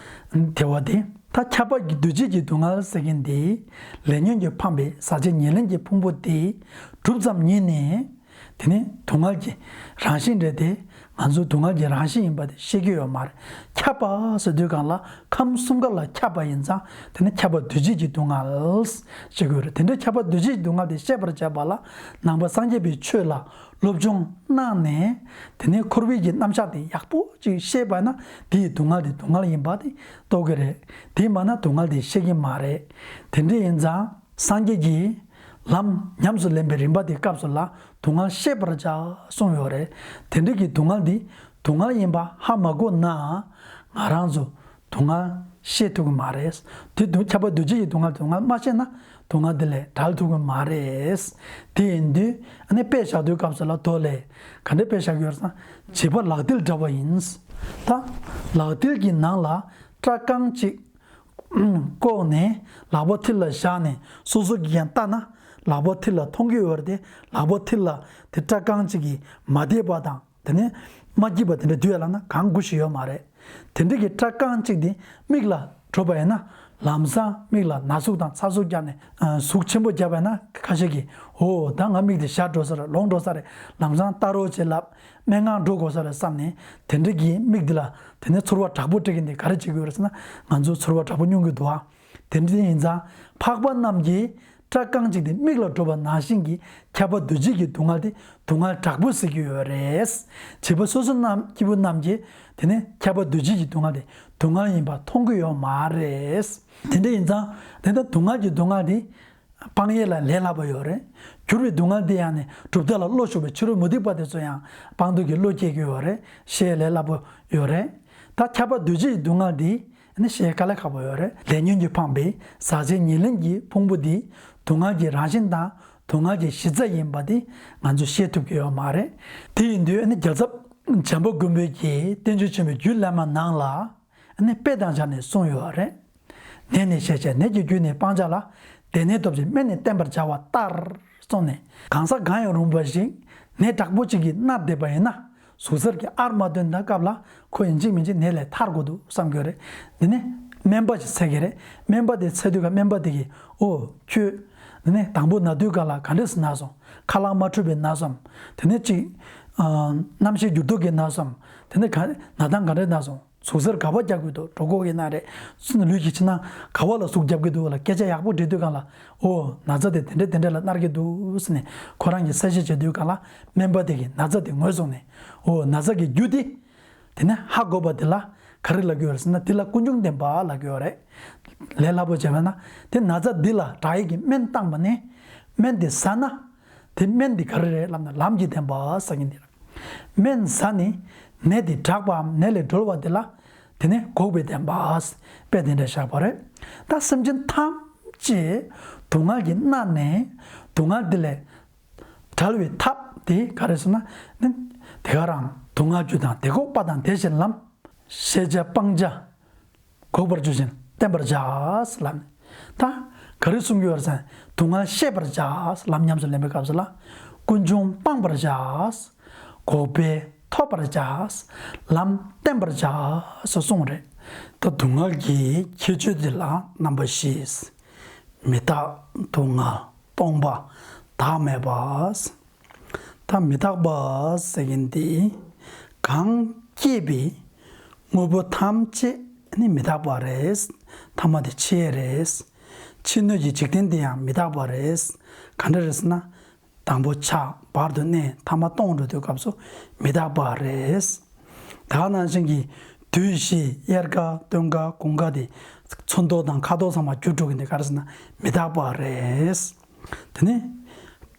བདེ་བ་དེ། ད་ཁྱབ་པ་གི་འདུ་བྱེད་ཀྱི་སྡུག་བསྔལ་ཟེར་མཁན་དེ། ལས་ཉོན་གྱིས་འཕངས་པའི་ཟག་བཅས་ཉེར་ལེན་གྱི་ཕུང་པོ་དེ་གྲུབ་ཙམ་ཉིད་ནས། དེ་ནི་སྡུག་བསྔལ་གྱི་རང་བཞིན་རེད་དེ། ང་ཚོས་སྡུག་བསྔལ་གྱི་རང་བཞིན་ཡིན་པ་དེ་ཤེས་ཀྱི་ཡོད་མ་རེད། ཁྱབ་པ་ཟེར་དུས་སྒང་ལ་ཁམས་གསུམ་ཀ་ལ་ཁྱབ་པ་ཡིན་ཙང་། དེ་ནི་ཁྱབ་པ་འདུ་བྱེད་ཀྱི་སྡུག་བསྔལ་ཞེས་དགོས་རེད། དེ་འདྲའི་ཁྱབ་པ་འདུ་བྱེད་ཀྱི་སྡུག་བསྔལ་དེ་ཤེས་པར་བྱ་བ་ལ། ནང་པ་སངས་རྒྱས་པའི་ཆོས་ལ་སློབ་སྦྱོང་གནང་ནས། དེ་ནས་འཁོར་བའི་གི་རྣམ་གཞག་དེ་ཡག་པོ་ཅིག་ཤེས་པ་ན། དེའི་སྡུག་བསྔལ་དེ་སྡུག་བསྔལ་ཡིན་པ་དེ་རྟོགས་ཀྱི་རེད། དེ་མ་ན་སྡུག་བསྔལ་དེ་ཤེས་ཀྱི་མ་རེད། དེ་འདྲ་ཡིན་ཙང་། སངས་རྒྱས་ཀྱིས་ལམ་ཉམས་སུ་ལེན་པའི་རིམ་པ་དེའི་སྐབས་སུ་ལ། སྡུག་བསྔལ་ཤེས་པར་བྱ་གསུངས་ཡོད་རེད། དེ་འདྲ་གི་སྡུག་བསྔལ་དེ་སྡུག་བསྔལ་ཡིན་པ་ཧ་མ་གོ་ན། ང་རང་ཚོ་སྡུག་བསྔལ་ཤེས་ཐུབ་ཀྱི་མ་རེད། དེ་སྡུག་ཁྱབ་པ་འདུ་བྱེད་ཀྱི་སྡུག་བསྔལ། སྡུག་བསྔལ་མ་ཤེས་ན་སྡུག་བསྔལ་དེ་ལས་བྲལ་ཐུབ་ཀྱི་མ་རེད། དེ་ཡིན་དུས་ཨ་ནི་དཔེ་བཞག་དུས་སྐབས་སུ་ལ་མདོ་ལས་ག་འདྲའི་དཔེ་བཞག་གི་ཡོད་རེད་ཟེར་ན། བྱིས་པ་ལག་མཐིལ་འདྲ་བ་ཡིན། ད་ལག་མཐིལ་གྱི་ནང་ལ་སྐྲ་རྐང་གཅིག་བཀོག་ནས་ལག་པ་མཐིལ་ལ་བཞག་ནས་སོ་སོ་གིས་ཀྱང་ལྟ་ན། ལག་པ་མཐིལ་ལ་མཐོང་གི་ཡོད་རེད་དེ། ལག་པ་མཐིལ་ལ་དེ་སྐྲ་རྐང་གཅིག་གིས་མ་བདེ་བ་དང་། དེ་ནས་མ་སྐྱིད་པ་དེ་འདྲ་འདུག་ཡ་ལབ་ན་གང་དགོས་ཤིག་ཡོད་མ་རེད། དེ་འདྲ་གི་སྐྲ་རྐང་གཅིག་དེ་མིག་ལ་གྲུབ་པ་ཡིན་ན། ལམ་སང་མིག་ལ་ན་ཟུག་དང་ཚ་ཟུག་བརྒྱབ་ནས། ཨ། ཟུག་ཆེན་པོ་བརྒྱབ་པ་ཡིན་ན། ཁ་ཤས་ཀྱིས། འོ། ད་ང་མིག་དེ་ཞར་འགྲོ་ས་རེད། ལོག་འགྲོ་ས་རེད། ལམ་སང་ལྟ་རོགས་བྱེད་ལབ། སྨན་ཁང་འགྲོ་དགོས་ས་རེད་བསམ་ནས། དེ་འདྲ་གི་མིག་འདི་ལ་དེ་ནས་ཚོར་བ་དྲག་པོ་སྤྲད་མཁན་དེ་ག་རེ་བྱེད་ཀྱི་ཡོད་རེད་ཟེར་ན། ང་ཚོ་ཚོར་བ་དྲག་པོ་མྱོང་གི་འདུག་ཨ། དེ་འདྲ་ཡིན་ཙང་། འཕགས་པ་རྣམས་ཀྱིས་སྐྲ་རྐང་གཅིག་དེ་མིག་ལ་གྲུབ་པ་ནང་བཞིན་གྱི་ཁྱབ་པ་འདུ་བྱེད་ཀྱི་སྡུག་བསྔལ་དེ་སྡུག་བསྔལ་དྲག་པོ་ཟེར་གྱི་ཡོད་རེད། བྱིས་པ་སོ་སོ་རྣམས། སྐྱེས་བུ་རྣམས་ཀྱིས་དེ་ནས་ཁྱབ་པ་འདུ་བྱེད་ཀྱི་སྡུག་བསྔལ་དེ་སྡུག་བསྔལ་ཡིན་པ་མཐོང་གི་ཡོད་མ་རེད། དེ་འདྲ་ཡིན་ཙང་། དེ་ལྟར་སྡུག་བསྔལ་གྱི་སྡུག་བསྔལ་དེ་སྤང་ཡས་ལ་ལས་སླ་པོ་ཡོད་རེད། འགྱུར་བའི་སྡུག་བསྔལ་དེ་ཡང་ནི་གྲུབ་མཐས་ལ་བློ་ཞུགས་པའི་ཕྱི་རོལ་མུ་སྟེགས་པ་དེ་ཚོ་ཡང་སྤང་ཐུབ་ཀྱི་བློ་སྐྱེ་གི་ཡོད་རེད། ཤེས་ཡས་ལས་སླ་པོ་ཡོད་རེད། ད་ཁྱབ་པ་འདུ་བྱེད་ཀྱི་སྡུག་བསྔལ་དེ་ནི་ཤེས་དཀའ་ལས་ཁག་པོ་ཡོད་རེད། ལས་ཉོན་གྱིས་འཕངས་པའི་ཟག་བཅས་ཉེར་ལེན་གྱི་ཕུང་པོ་འདི་སྡུག་བསྔལ་གྱི་རང་བཞིན་དང་སྡུག་བསྔལ་གྱི་གཞི་རྩ་ཡིན་པ་འདི་ང་ཚོས་ཤེས་ཐུབ་ཀྱི་ཡོད་མ་རེད། དེ་ཡིན་དུས་ནི་རྒྱལ་ཚབ་བྱམས་པ་མགོན་པོའི་གི་བསྟན་བཅོས་ཆེན་པོའི་རྒྱུད་བླ་མ་ནང་ལ་ནི་དཔེ་དང་སྦྱར་ནས་གསུངས་ཡོད་རེད། ནད་ནི་བཤད་བྱས་ནད་ཀྱི་རྒྱུ་ནི་སྤང་བྱ་ལ། སྡེ་སྣོད་སྟོབས་ཀྱིས་སྨན་ནི་བསྟེན་པར་བྱ་བ་ལྟར། གསུངས་ནས། གང་ཟག་གང་ཡང་རུང་བ་ཞིག་ནད་དྲག་པོ་གཅིག་གིས་མནར་བསྡད་པ་ཡིན་ན། ཟུག་གཟེར་གྱི་ཨར་མ་འདོན་ད་སྐབས་ལ་ཁོ་ཡིན་གཅིག་མིན་གཅིག་ནད་ལས་ཐར་དགོས་འདུག་བསམ་གྱི་ཡོད་རེད། འདི་ནི་སྨན་པ་ཞིག་འཚོལ་གྱི་རེད། སྨན་པ་དེ་འཚོལ་དུས་ཀ་སྨན་པ་དེ་གིས། ཨོ་ཁྱོད་འདི་ནི་དང་པོ་ན་དུས་ཀ་ལ་ག་འདྲས་སུ་ན་སོང་། ཁ་ལག་མ་འཁྲུད་པའི་ན་སོང་། དེ་ནས་གཅིག་ཨ། རྣམ་ཤེས་འགྱུར་ལྡོག་གིས་ན་སོང་། དེ་ནས་ག་ན་སྟངས་ག་འདྲས་ན་སོང་། ཟུག་གཟེར་ག་པར་རྒྱག་དགོས་འདུག་འགྲོ་དགོས་ཀྱི་ན་རེད། ལུས་ཀྱི་ཕྱི་ནང་ག་པ་ལ་ཟུག་རྒྱབ་ཀྱི་འདུག་ལ་སྐད་ཆ་ཡག་པོ་འདྲི་དུས་སྒང་ལ། ཨོ་ན་ཚ་དེ་དེ་འདྲས་དེ་འདྲས་ལ་མནར་གྱི་འདུག་ཟེར་ནས་ཁོ་རང་གིས་གསལ་བཤད་བྱེད་དུས་སྒང་ལ་སྨན་པ་དེ་གིས་ན་ཚ་དེ་ངོས་བཟུང་ནས། ཨོ་ན་ཚ་གི་རྒྱུ་དེ་དེ་ནས་ཧ་གོ་བ་དེ་ལ་ག་རེ་ལབ་ཀྱི་ཡོད་རེད་ཟེར་ན། དེ་ལ་ཀུན་འབྱུང་བདེན་པ་ལབ་ཀྱི་ཡོད་རེད། ལས་སླ་པོ་བྱས་པ་ན་དེ་ན་ཚ་འདི་ལ་དྲག་ཡས་ཀྱི་སྨན་བཏང་བ་ནི་སྨན་དེ་ཟ་ན། དེ་སྨན་འདི་ག་རེ་རེད་ལབ་ན་ལམ་གྱི་བདེན་པ་ཟེར་མཁན་འདི་རེད། སྨན་ཟ་ནས་ནད་འདི་དྲག་པའམ་ནད་ལས་སྒྲོལ་བ་འདི་ལ་དེ་ནི་འགོག་པའི་བདེན་པ་དཔེ་དེ་འདྲ་བཞག་པ་རེད། ད་སེམས་ཅན་ཐམས་ཅད་སྡུག་བསྔལ་གྱིས་མནར་ནས་སྡུག་བསྔལ་འདི་ལས་བྲལ་བའི་ཐབས་དེ་ག་རེ་ཟེར་ན་ནི། དེ་ག་རང་སྡུག་བསྔལ་རྒྱུ་དང་དེ་འགོག་པ་དང་དེ་བཞིན་ལམ། ཤེས་བྱ་སྤང་བྱ། འགོག་པར་འགྱུར་ཞིང་བསྟེན་པར་བྱ། ལབ་ནས། ད་ག་རེ་གསུང་གི་ཡོད་རེད་ཟེར་ན། སྡུག་བསྔལ་ཤེས་པར་བྱ། ལམ་ཉམས་སུ་ལེན་པའི་སྐབས་སུ་ལ། ཀུན་འབྱུང་སྤང་བར་བྱ། འགོག་པས་ཐོབ་པར་བྱ། ལམ་བསྟེན་པར་བྱ། སོགས་གསུངས་རེད། ད་སྡུག་བསྔལ་གྱི་ཁྱད་ཆོས་འདི་ལ་རྣམ་པ་བཞི། མི་རྟག་སྡུག་བསྔལ་སྟོང་པ་བདག་མེད་པ། ད་མི་རྟག་པ་ཟེར་མཁན་དེ་གང་སྐྱེས་པའི་དངོས་པོ་ཐམས་ཅད་ནི་མི་རྟག་པ་རེད། ཐ་མ་དེ་འཆི་ཡས་རེད། ཕྱི་སྣོད་ཀྱི་འཇིག་རྟེན་དེ་ཡང་མི་རྟག་པ་རེད། ག་འདྲ་རེད་ཟེར་ན། དང་པོ་ཆགས། བར་དུ་གནས། ཐ་མ་སྟོངས་འགྲོ་དུས་སྐབས་སུ་མི་རྟག་པ་རེད། ད་ག་ནང་བཞིན་གྱི་དུས་བཞི། དབྱར་ཁ། སྟོན་ཁ། དགུན་ཁ་དེ་ཚོན་མདོག་དང་ཁ་དོག་ཚང་མ་འགྱུར་འགྲོ་གི་འདུག་ག་རེ་ཟེར་ན་མི་རྟག་པ་རེད། དེ་ནས་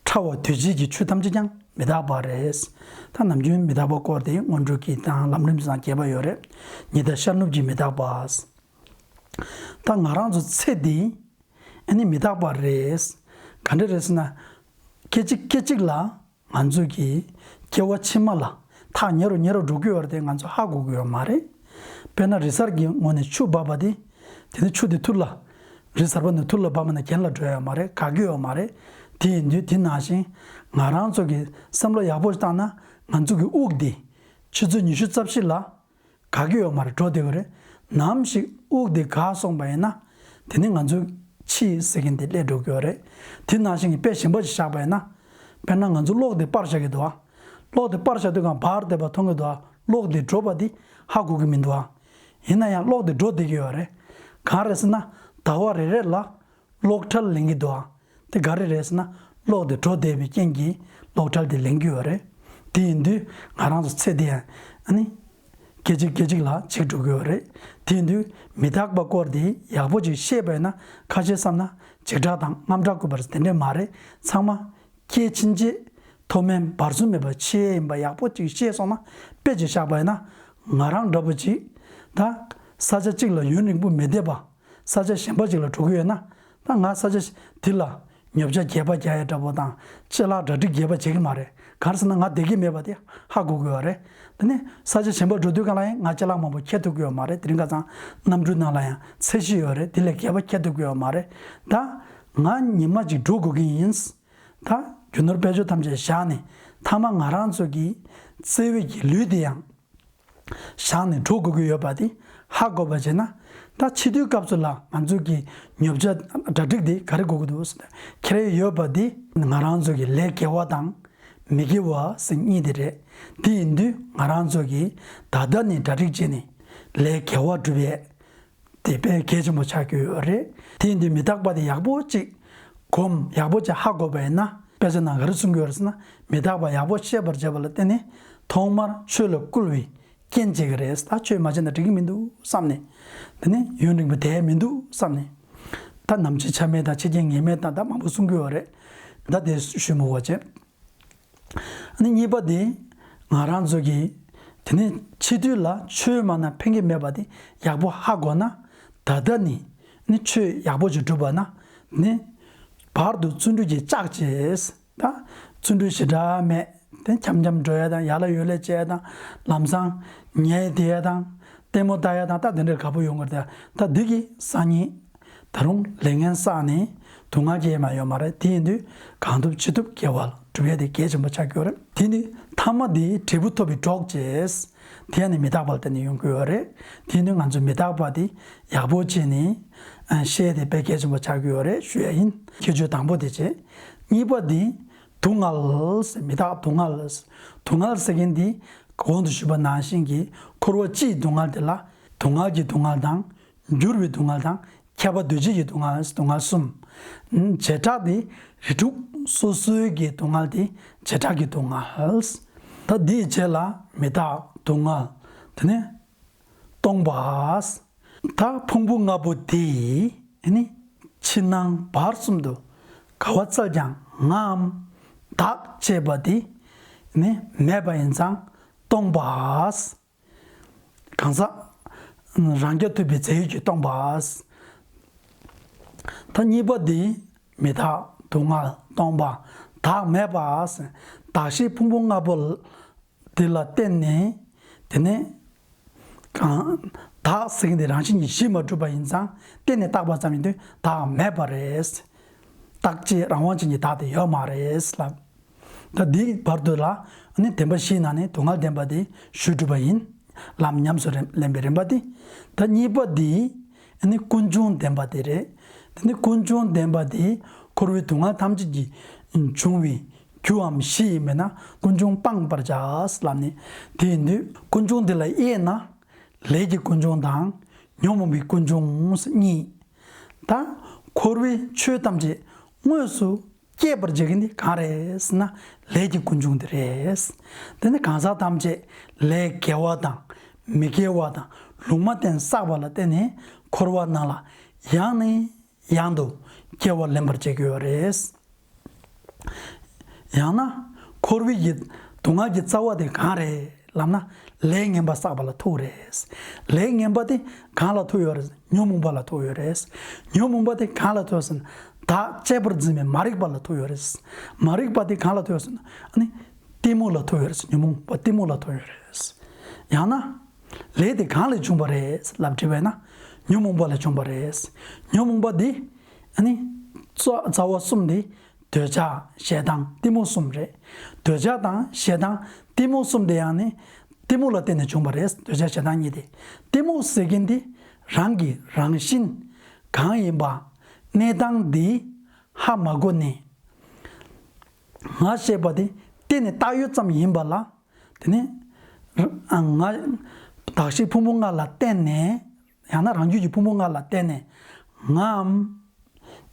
ཕྲ་བ་དུས་བཞི་གི་ཆོས་ཐམས་ཅད་ཀྱང་མི་རྟག་པ་རེད། ད་ནམ་རྒྱུན་མི་རྟག་པ་སྐོར་དེ་སྔོན་འགྲོའི་གི་དང་ལམ་རིམ་སང་རྒྱས་པ་ཡོད་རེད། ཉི་ཟླ་ཤར་ནུབ་ཀྱི་མི་རྟག་པ། ད་ང་རང་ཚོ་ཚེ་འདི་ཨ་ནི་མི་རྟག་པ་རེད། ག་འདྲ་རེད་ཟེར་ན། སྐད་ཅིག་སྐད་ཅིག་ལ་ང་ཚོ་གི་སྐྱེ་བ་ཕྱི་མ་ལ་ཐག་ཉེ་རུ་ཉེ་རུ་འགྲོ་གི་ཡོད་རེད་དེ་ང་ཚོ་ཧ་གོ་གི་ཡོད་མ་རེད། དཔེར་ན་རི་གཟར་གྱི་ངོས་ནས་ཆུ་འབབ་པ་དེ། དེ་ནི་ཆུ་དེ་ཐུར་ལ། རི་གཟར་པ་ནས་ཐུར་ལ་འབབ་པ་ན་གྱེན་ལ་འགྲོ་ཡོད་མ་རེད། འགག་གི་ཡོད་མ་རེད། དེ་ཡིན་དུས་དེ་ནང་བཞིན་ང་རང་ཚོ་གི་བསམ་བློ་ཡག་པོ་ཞིག་བཏང་ན་ང་ཚོ་གི་དབུགས་དེ་ ཆུ་ཚོད་ཉི་ཤུ་རྩ་བཞི་ལ་འགག་གི་ཡོད་མ་རེད། འགྲོ་བསྡད་ཀྱི་རེད། ནམ་ཞིག་དབུགས་དེ་འགག་སོང་པ་ཡིན་ན། དེ་ནི་ང་ཚོ་འཆི་ཟེར་མཁན་དེ་སླེབས་འགྲོ་གི་ཡོད་རེད། དེ་ནང་བཞིན་གྱི་དཔེ་གཞན་པ་ཞིག་བཞག་པ་ཡིན་ན། དཔེར་ན་ང་ཚོ་གློག་དེ་སྤར་བཞག་གི་འདུག་ཨ། གློག་དེ་སྤར་བཞག་དུས་གང་འབར་བསྡད་པ་མཐོང་གི་འདུག་ཨ། གློག་དེ་འགྲོ་བ་དེ་ཧ་གོ་གི་མི་འདུག་ཨ། ཡིན་ན་ཡང་གློག་དེ་འགྲོ་བསྡད་ཀྱི་ཡོད་རེད། གང་རེད་ཟེར་ན། ཟླ་བ་རེ་རེ་ལ་གློག་ཁྲལ་ལེན་གྱི་འདུག་ཨ། དེ་ག་རེ་རེད་ཟེར་ན། གློག་དེ་འགྲོ་བསྡད་པའི་རྐྱེན་གྱིས་གློག་ཁྲལ་དེ་ལེན་གྱི་ཡོད་རེད། དེ་ཡིན་དུས་ང་རང་ཚོ་ཚེ་འདི་ཡང་ཨ་ནི་སྐད་ཅིག་སྐད་ཅིག་ལ་འཇིག་འགྲོ་གི་ཡོད་རེད། དེ་ཡིན་དུས་མི་རྟག་པ་སྐོར་དེ་ཡག་པོ་ཅིག་ཤེས་པ་ཡིན་ན། ཁ་ཤས་བསམ་ན་འཇིགས་སྐྲག་དང་དངངས་སྐྲག་སྐུལ་བ་རེད། དེ་འདྲས་མ་རེད། ཚང་མ་སྐྱེས་ཕྱིན་ཆད་མཐོ་དམན་བར་གསུམ་མེད་པར་འཆི་ཡས་ཡིན་པ་ཡག་པོ་ཅིག་ཤེས་སོང་ན། དཔེ་ཅིག་བཞག་པ་ཡིན་ན། ང་རང་འདྲ་པོ་ཅིག་ད་ས་ཆ་གཅིག་ལ་ཡུན་རིང་པོ་མི་བསྡད་པ། ས་ཆ་གཞན་པ་ཅིག་ལ་འགྲོ་གི་ཡོད་ན། ད་ང་ས་ཆ་དེ་ལ་ཉོ་ཆ་རྒྱས་པ་རྒྱག་ཡ་འདྲ་པོ་དང་ཅ་ལག་གྲ་སྒྲིག་རྒྱས་པ་བྱེད་ཀྱི་མ་རེད། ག་རེ་ཟེར་ན་ང་བསྡད་ཀྱི་མེད་པ་དེ་ཧ་གོ་གི་ཡོད་རེད། དེ་ནས་ས་ཆ་གཞན་པ་འགྲོ་དུས་གང་ལ་ཡང་ང་ཅ་ལག་མང་པོ་འཁྱེར་ཐུབ་ཀྱི་ཡོད་མ་རེད། དེ་རིང་ཁ་སང་གནམ་གྲུ་ནང་ལ་ཡང་ཚད་གཞི་ཡོད་རེད། དེ་ལས་རྒྱས་པ་འཁྱེར་ཐུབ་ཀྱི་ཡོད་མ་རེད། ད་ང་ཉི་མ་གཅིག་འགྲོ་དགོས་ཀྱི་ཡིན། ད་རྒྱུ་ནོར་དཔལ་འབྱོར་ཐམས་ཅད་བཞག་ནས་མཐའ་མ་ང་རང་ཚོ་གི་བརྩེ་བའི་གི་ལུས་དེ་ཡང་བཞག་ནས་འགྲོ་དགོས་ཀྱི་ཡོད་པ་དེ་ཧ་གོ་བ་བྱས་ན། ད་འཆི་དུས་སྐབས་སུ་ལ་ང་ཚོ་གི་ཉོ་ཆ་གྲ་སྒྲིག་དེ་ག་རེ་དགོས་ཀྱི་འདུག་ཟེར་ན། ཁྱེར་ཡོད་པ་དེ་ང་རང་ཚོ་གི་ལས་དགེ་བ་དང་མི་དགེ་བ་ཟེར་གཉིས་དེ་རེད། དེ་ཡིན་དུས་ང་རང་ཚོ་གི་ད་ལྟ་ནས་གྲ་སྒྲིག་བྱས་ནས་ལས་དགེ་བ་སྒྲུབ་ཡས་དེ་དཔེ་གལ་ཆེན་པོ་ཆགས་ཀྱི་ཡོད་རེད། དེ་ཡིན་དུས་མི་རྟག་པ་དེ་ཡག་པོ་ཅིག་གོམས། ཡག་པོ་ཅིག་ཧ་གོ་བ་ཡིན་ན། དཔེ་ཆ་ནང་ག་རེ་གསུང་གི་ཡོད་རེད་ཟེར་ན། མི་རྟག་པ་ཡག་པོ་ཤེས་པར་བྱེད་པ་ལ་བརྟེན་ནས་ཐོག་མར་ཆོས་ལ་བསྐུལ་བའི་རྐྱེན་བྱེད་ཀྱི་རེད། ད་ཆོས་མ་བྱས་ན་འགྲིག་གི་མི་འདུག་བསམ་ནས། དེ་ནས་ཡུན་རིང་པོ་བསྡད་མི་འདུག་བསམ་ནས། ད་ནམ་འཆི་ཆ་མེད་དང་འཆི་རྐྱེན་ངེས་མེད་དང་ད་མང་པོ་གསུང་གི་ཡོད་རེད། ད་དེ་ཞུ་མི་དགོས་བྱས། ཨ་ནི་གཉིས་པ་དེ་ང་རང་ཚོ་གིས་དེ་ནས་འཆི་དུས་ལ་ཆོས་མ་ན་ཕན་གྱི་མེད་པ་དེ་ཡག་པོ་ཧ་གོ་ན། ད་ལྟ་ནས་ནི་ཆོས་ཡག་པོ་ཅིག་སྒྲུབ་པ་ན་ནི་བར་དུ་བརྩོན་འགྲུས་ཀྱིས་བཅག་བྱས། ད་བརྩོན་འགྲུས་ཞེ་དྲག་མེད་དེ་འཁྱམ་འཁྱམ་འགྲོ་ཡ་དང་། ཡར་ལ་ཡོད་ལ་བྱས་ཡ་དང་། ལམ་སང་ཉལ་བསྡད་ཡ་དང་། ལྟད་མོ་ལྟ་ཡ་དང་། ད་དེ་འདྲའི་དགའ་པོ་ཡོང་གི་རེད། ད་འདི་གི་སང་ཉིན་ད་རུང་ལས་ངན་བསགས་ནས་སྡུག་བསྔལ་སྐྱེ་ཡས་མ་ཡོད་མ་རེད། དེ་ཡིན་དུས་གང་ཐུབ་ཅི་ཐུབ་དགེ་བ་སྒྲུབ་ཡས་དེ་གལ་ཆེན་པོ་ཆགས་ཀྱི་ཡོད་རེད། དེ་ནི་ཐ་མ་དེ་འབྲས་བུ་ཐོབ་པའི་གྲོགས་བྱས། དེ་ཡང་ནི་མི་རྟག་པ་ལ་བརྟེན་ནས་ཡོང་གི་ཡོད་རེད། དེ་ཡིན་དུས་ང་ཚོས་མི་རྟག་པ་དེ་ཡག་པོ་བྱས་ནས་ཨ་ཤེས་དེ་དཔེ་གལ་ཆེན་པོ་ཆགས་ཀྱི་ཡོད་རེད་ཞུ་ཡ་ཡིན། ཁྱད་ཆོས་དང་པོ་དེ་བྱས། གཉིས་པ་དེ་སྡུག་བསྔལ་ཟེར། མི་རྟག་སྡུག་བསྔལ། སྡུག་བསྔལ་ཟེར་མཁན་དེ་གོང་དུ་ཞུས་པ་ནང་བཞིན་གྱི་འཁོར་བ་སྤྱིའི་སྡུག་བསྔལ་དེ་ལ་སྡུག་བསྔལ་གྱི་སྡུག་བསྔལ་དང་། འགྱུར་བའི་སྡུག་བསྔལ་དང་། ཁྱབ་པ་འདུ་བྱེད་ཀྱི་སྡུག་བསྔལ། སྡུག་བསྔལ་གསུམ། བྱེ་བྲག་དེ་རིགས་དྲུག་སོ་སོའི་གི་སྡུག་བསྔལ་དེ་བྱེ་བྲག་གི་སྡུག་བསྔལ། ད་འདིའི་རྗེས་ལ་མི་རྟག་སྡུག་བསྔལ། དེ་ནས་སྟོང་པ། ད་ཕུང་པོ་ལྔ་པོ་དེ་ནི་ཕྱི་ནང་བར་གསུམ་དུ་ག་བ་བཙལ་ཀྱང་ངའམ་བདག་ཅེས་པ་དེ་ནི་མེད་པ་ཡིན་ཙང་སྟོང་པ། གང་ཟག་རང་རྐྱ་ཐུབ་པའི་རྫས་ཡོད་ཀྱིས་སྟོང་པ། ད་གཉིས་པ་འདི་མི་རྟག་སྡུག་བསྔལ་སྟོང་པ། བདག་མེད་པ། བདག་གཞན་ཕུང་པོ་ལྔ་པོ་དེ་ལ་བརྟེན་ནས། དེ་ནས་གང་བདག་ཟེར་མཁན་དེ་རང་བཞིན་གྱིས་གཞི་མ་གྲུབ་པ་ཡིན་ཙང་བརྟེན་ནས་བཏགས་པ་ཙམ་ཡིན་དུས་བདག་མེད་པ་རེད། བདག་ཅེས་རང་དབང་ཅན་གྱི་བདག་དེ་ཡོད་མ་རེད་ལབ། ད་འདིའི་བར་དུ་ལ་ནི་བདེན་པ་བཞིའི་ནང་ནས་སྡུག་བསྔལ་བདེན་པ་དེ་ཞུས་གྲུབ་པ་ཡིན། ལམ་ཉམས་སུ་ལེན་པའི་རིམ་པ་དེ། ད་གཉིས་པ་འདི་ནི་ཀུན་འབྱུང་བདེན་པ་དེ་རེད། དེ་ནི་ཀུན་འབྱུང་བདེན་པ་དེ་འཁོར་བའི་སྡུག་བསྔལ་ཐམས་ཅད་ཀྱི་འབྱུང་བའི་རྒྱུའམ་གཞི་ཡིན་པས་ན་ཀུན་འབྱུང་སྤང་བར་བྱ་ལབ་ནས། དེ་ཡིན་དུས་ཀུན་འབྱུང་འདི་ལ་དབྱེ་ན། ལས་ཀྱི་ཀུན་འབྱུང་དང་ཉོན་མོངས་པའི་ཀུན་འབྱུང་གཉིས། ད་འཁོར་བའི་ཆོས་ཐམས་ཅད་དངོས་སུ་སྐྱེད་པར་བྱེད་མཁན་དེ་གང་རེད་ཟེར་ན་ལས་ཀྱི་ཀུན་འབྱུང་དེ་རེད། དེ་ནི་གང་ཟག་ཐམས་ཅད་ལས་དགེ་བ་དང་མི་དགེ་བ་དང་ལུང་མ་བསྟན་བསགས་པ་ལ་བརྟེན་ནས་འཁོར་བ་ནང་ལ་ཡང་ནས་ཡང་དུ་སྐྱེ་བ་ལེན་པར་བྱེད་ཀྱི་ཡོད་རེད། ཡང་ན་འཁོར་བའི་ཡི་སྡུག་བསྔལ་གྱི་རྩ་བ་དེ་གང་རེད་ལབ་ན་ལས་ངན་པ་བསགས་པ་ལ་ཐུག་རེད། ལས་ངན་པ་དེ་གང་ལ་ཐུག་ཡོད་རེད། ཉོན་མོངས་པ་ལ་ཐུག་ཡོད་རེད། ཉོན་མོངས་པ་དེ་གང་ལ་ཐུག་ཟེར་ན་བདག་གཅེས་པར་འཛིན་པའི་མ་རིག་པ་ལ་ཐུག་ཡོད་རེད། མ་རིག་པ་དེ་གང་ལ་ཐུག་ཡོད་ཟེར་ན་ཨ་ནི་གཏི་མུག་ལ་ཐུག་ཡོད་རེད། ཉོན་མོངས་པ་གཏི་མུག་ལ་ཐུག་ཡོད་རེད། ཡང་ན་ལས་དེ་གང་ལས་བྱུང་བ་རེད་ལབ་དྲིས་པས་ན་ཉོན་མོངས་པ་ལས་བྱུང་བ་རེད། ཉོན་མོངས་པ་འདི་ཨ་ནི་རྩ་རྩ་བ་གསུམ་དེ་འདོད་ཆགས་ཞེ་སྡང་གཏི་མུག་གསུམ་རེད། འདོད་ཆགས་དང་ཞེ་སྡང་གཏི་མུག་གསུམ་དེ་ཡང་ནི་ གཏི་མུག་ལ་བརྟེན་ནས་བྱུང་བ་རེད། འདོད་ཆགས་ཞེ་སྡང་གཉིས་དེ། གཏི་མུག་ཟེར་མཁན་དེ་རང་གི་རང་བཞིན་གང་ཡིན་པ། གནས་སྟངས་འདི་ཧ་མ་གོ་ནས། ང་ཞེས་པ་དེ་བརྟེན་ནས་བཏགས་ཡོད་ཙམ་ཡིན་པ་ལ། དེ་ནི་ང་གདགས་གཞི་ཕུང་པོ་ལྔ་ལ་བརྟེན་ནས། ཡང་ན་རང་རྒྱུད་ཀྱི་ཕུང་པོ་ལྔ་ལ་བརྟེན་ནས་ངའམ་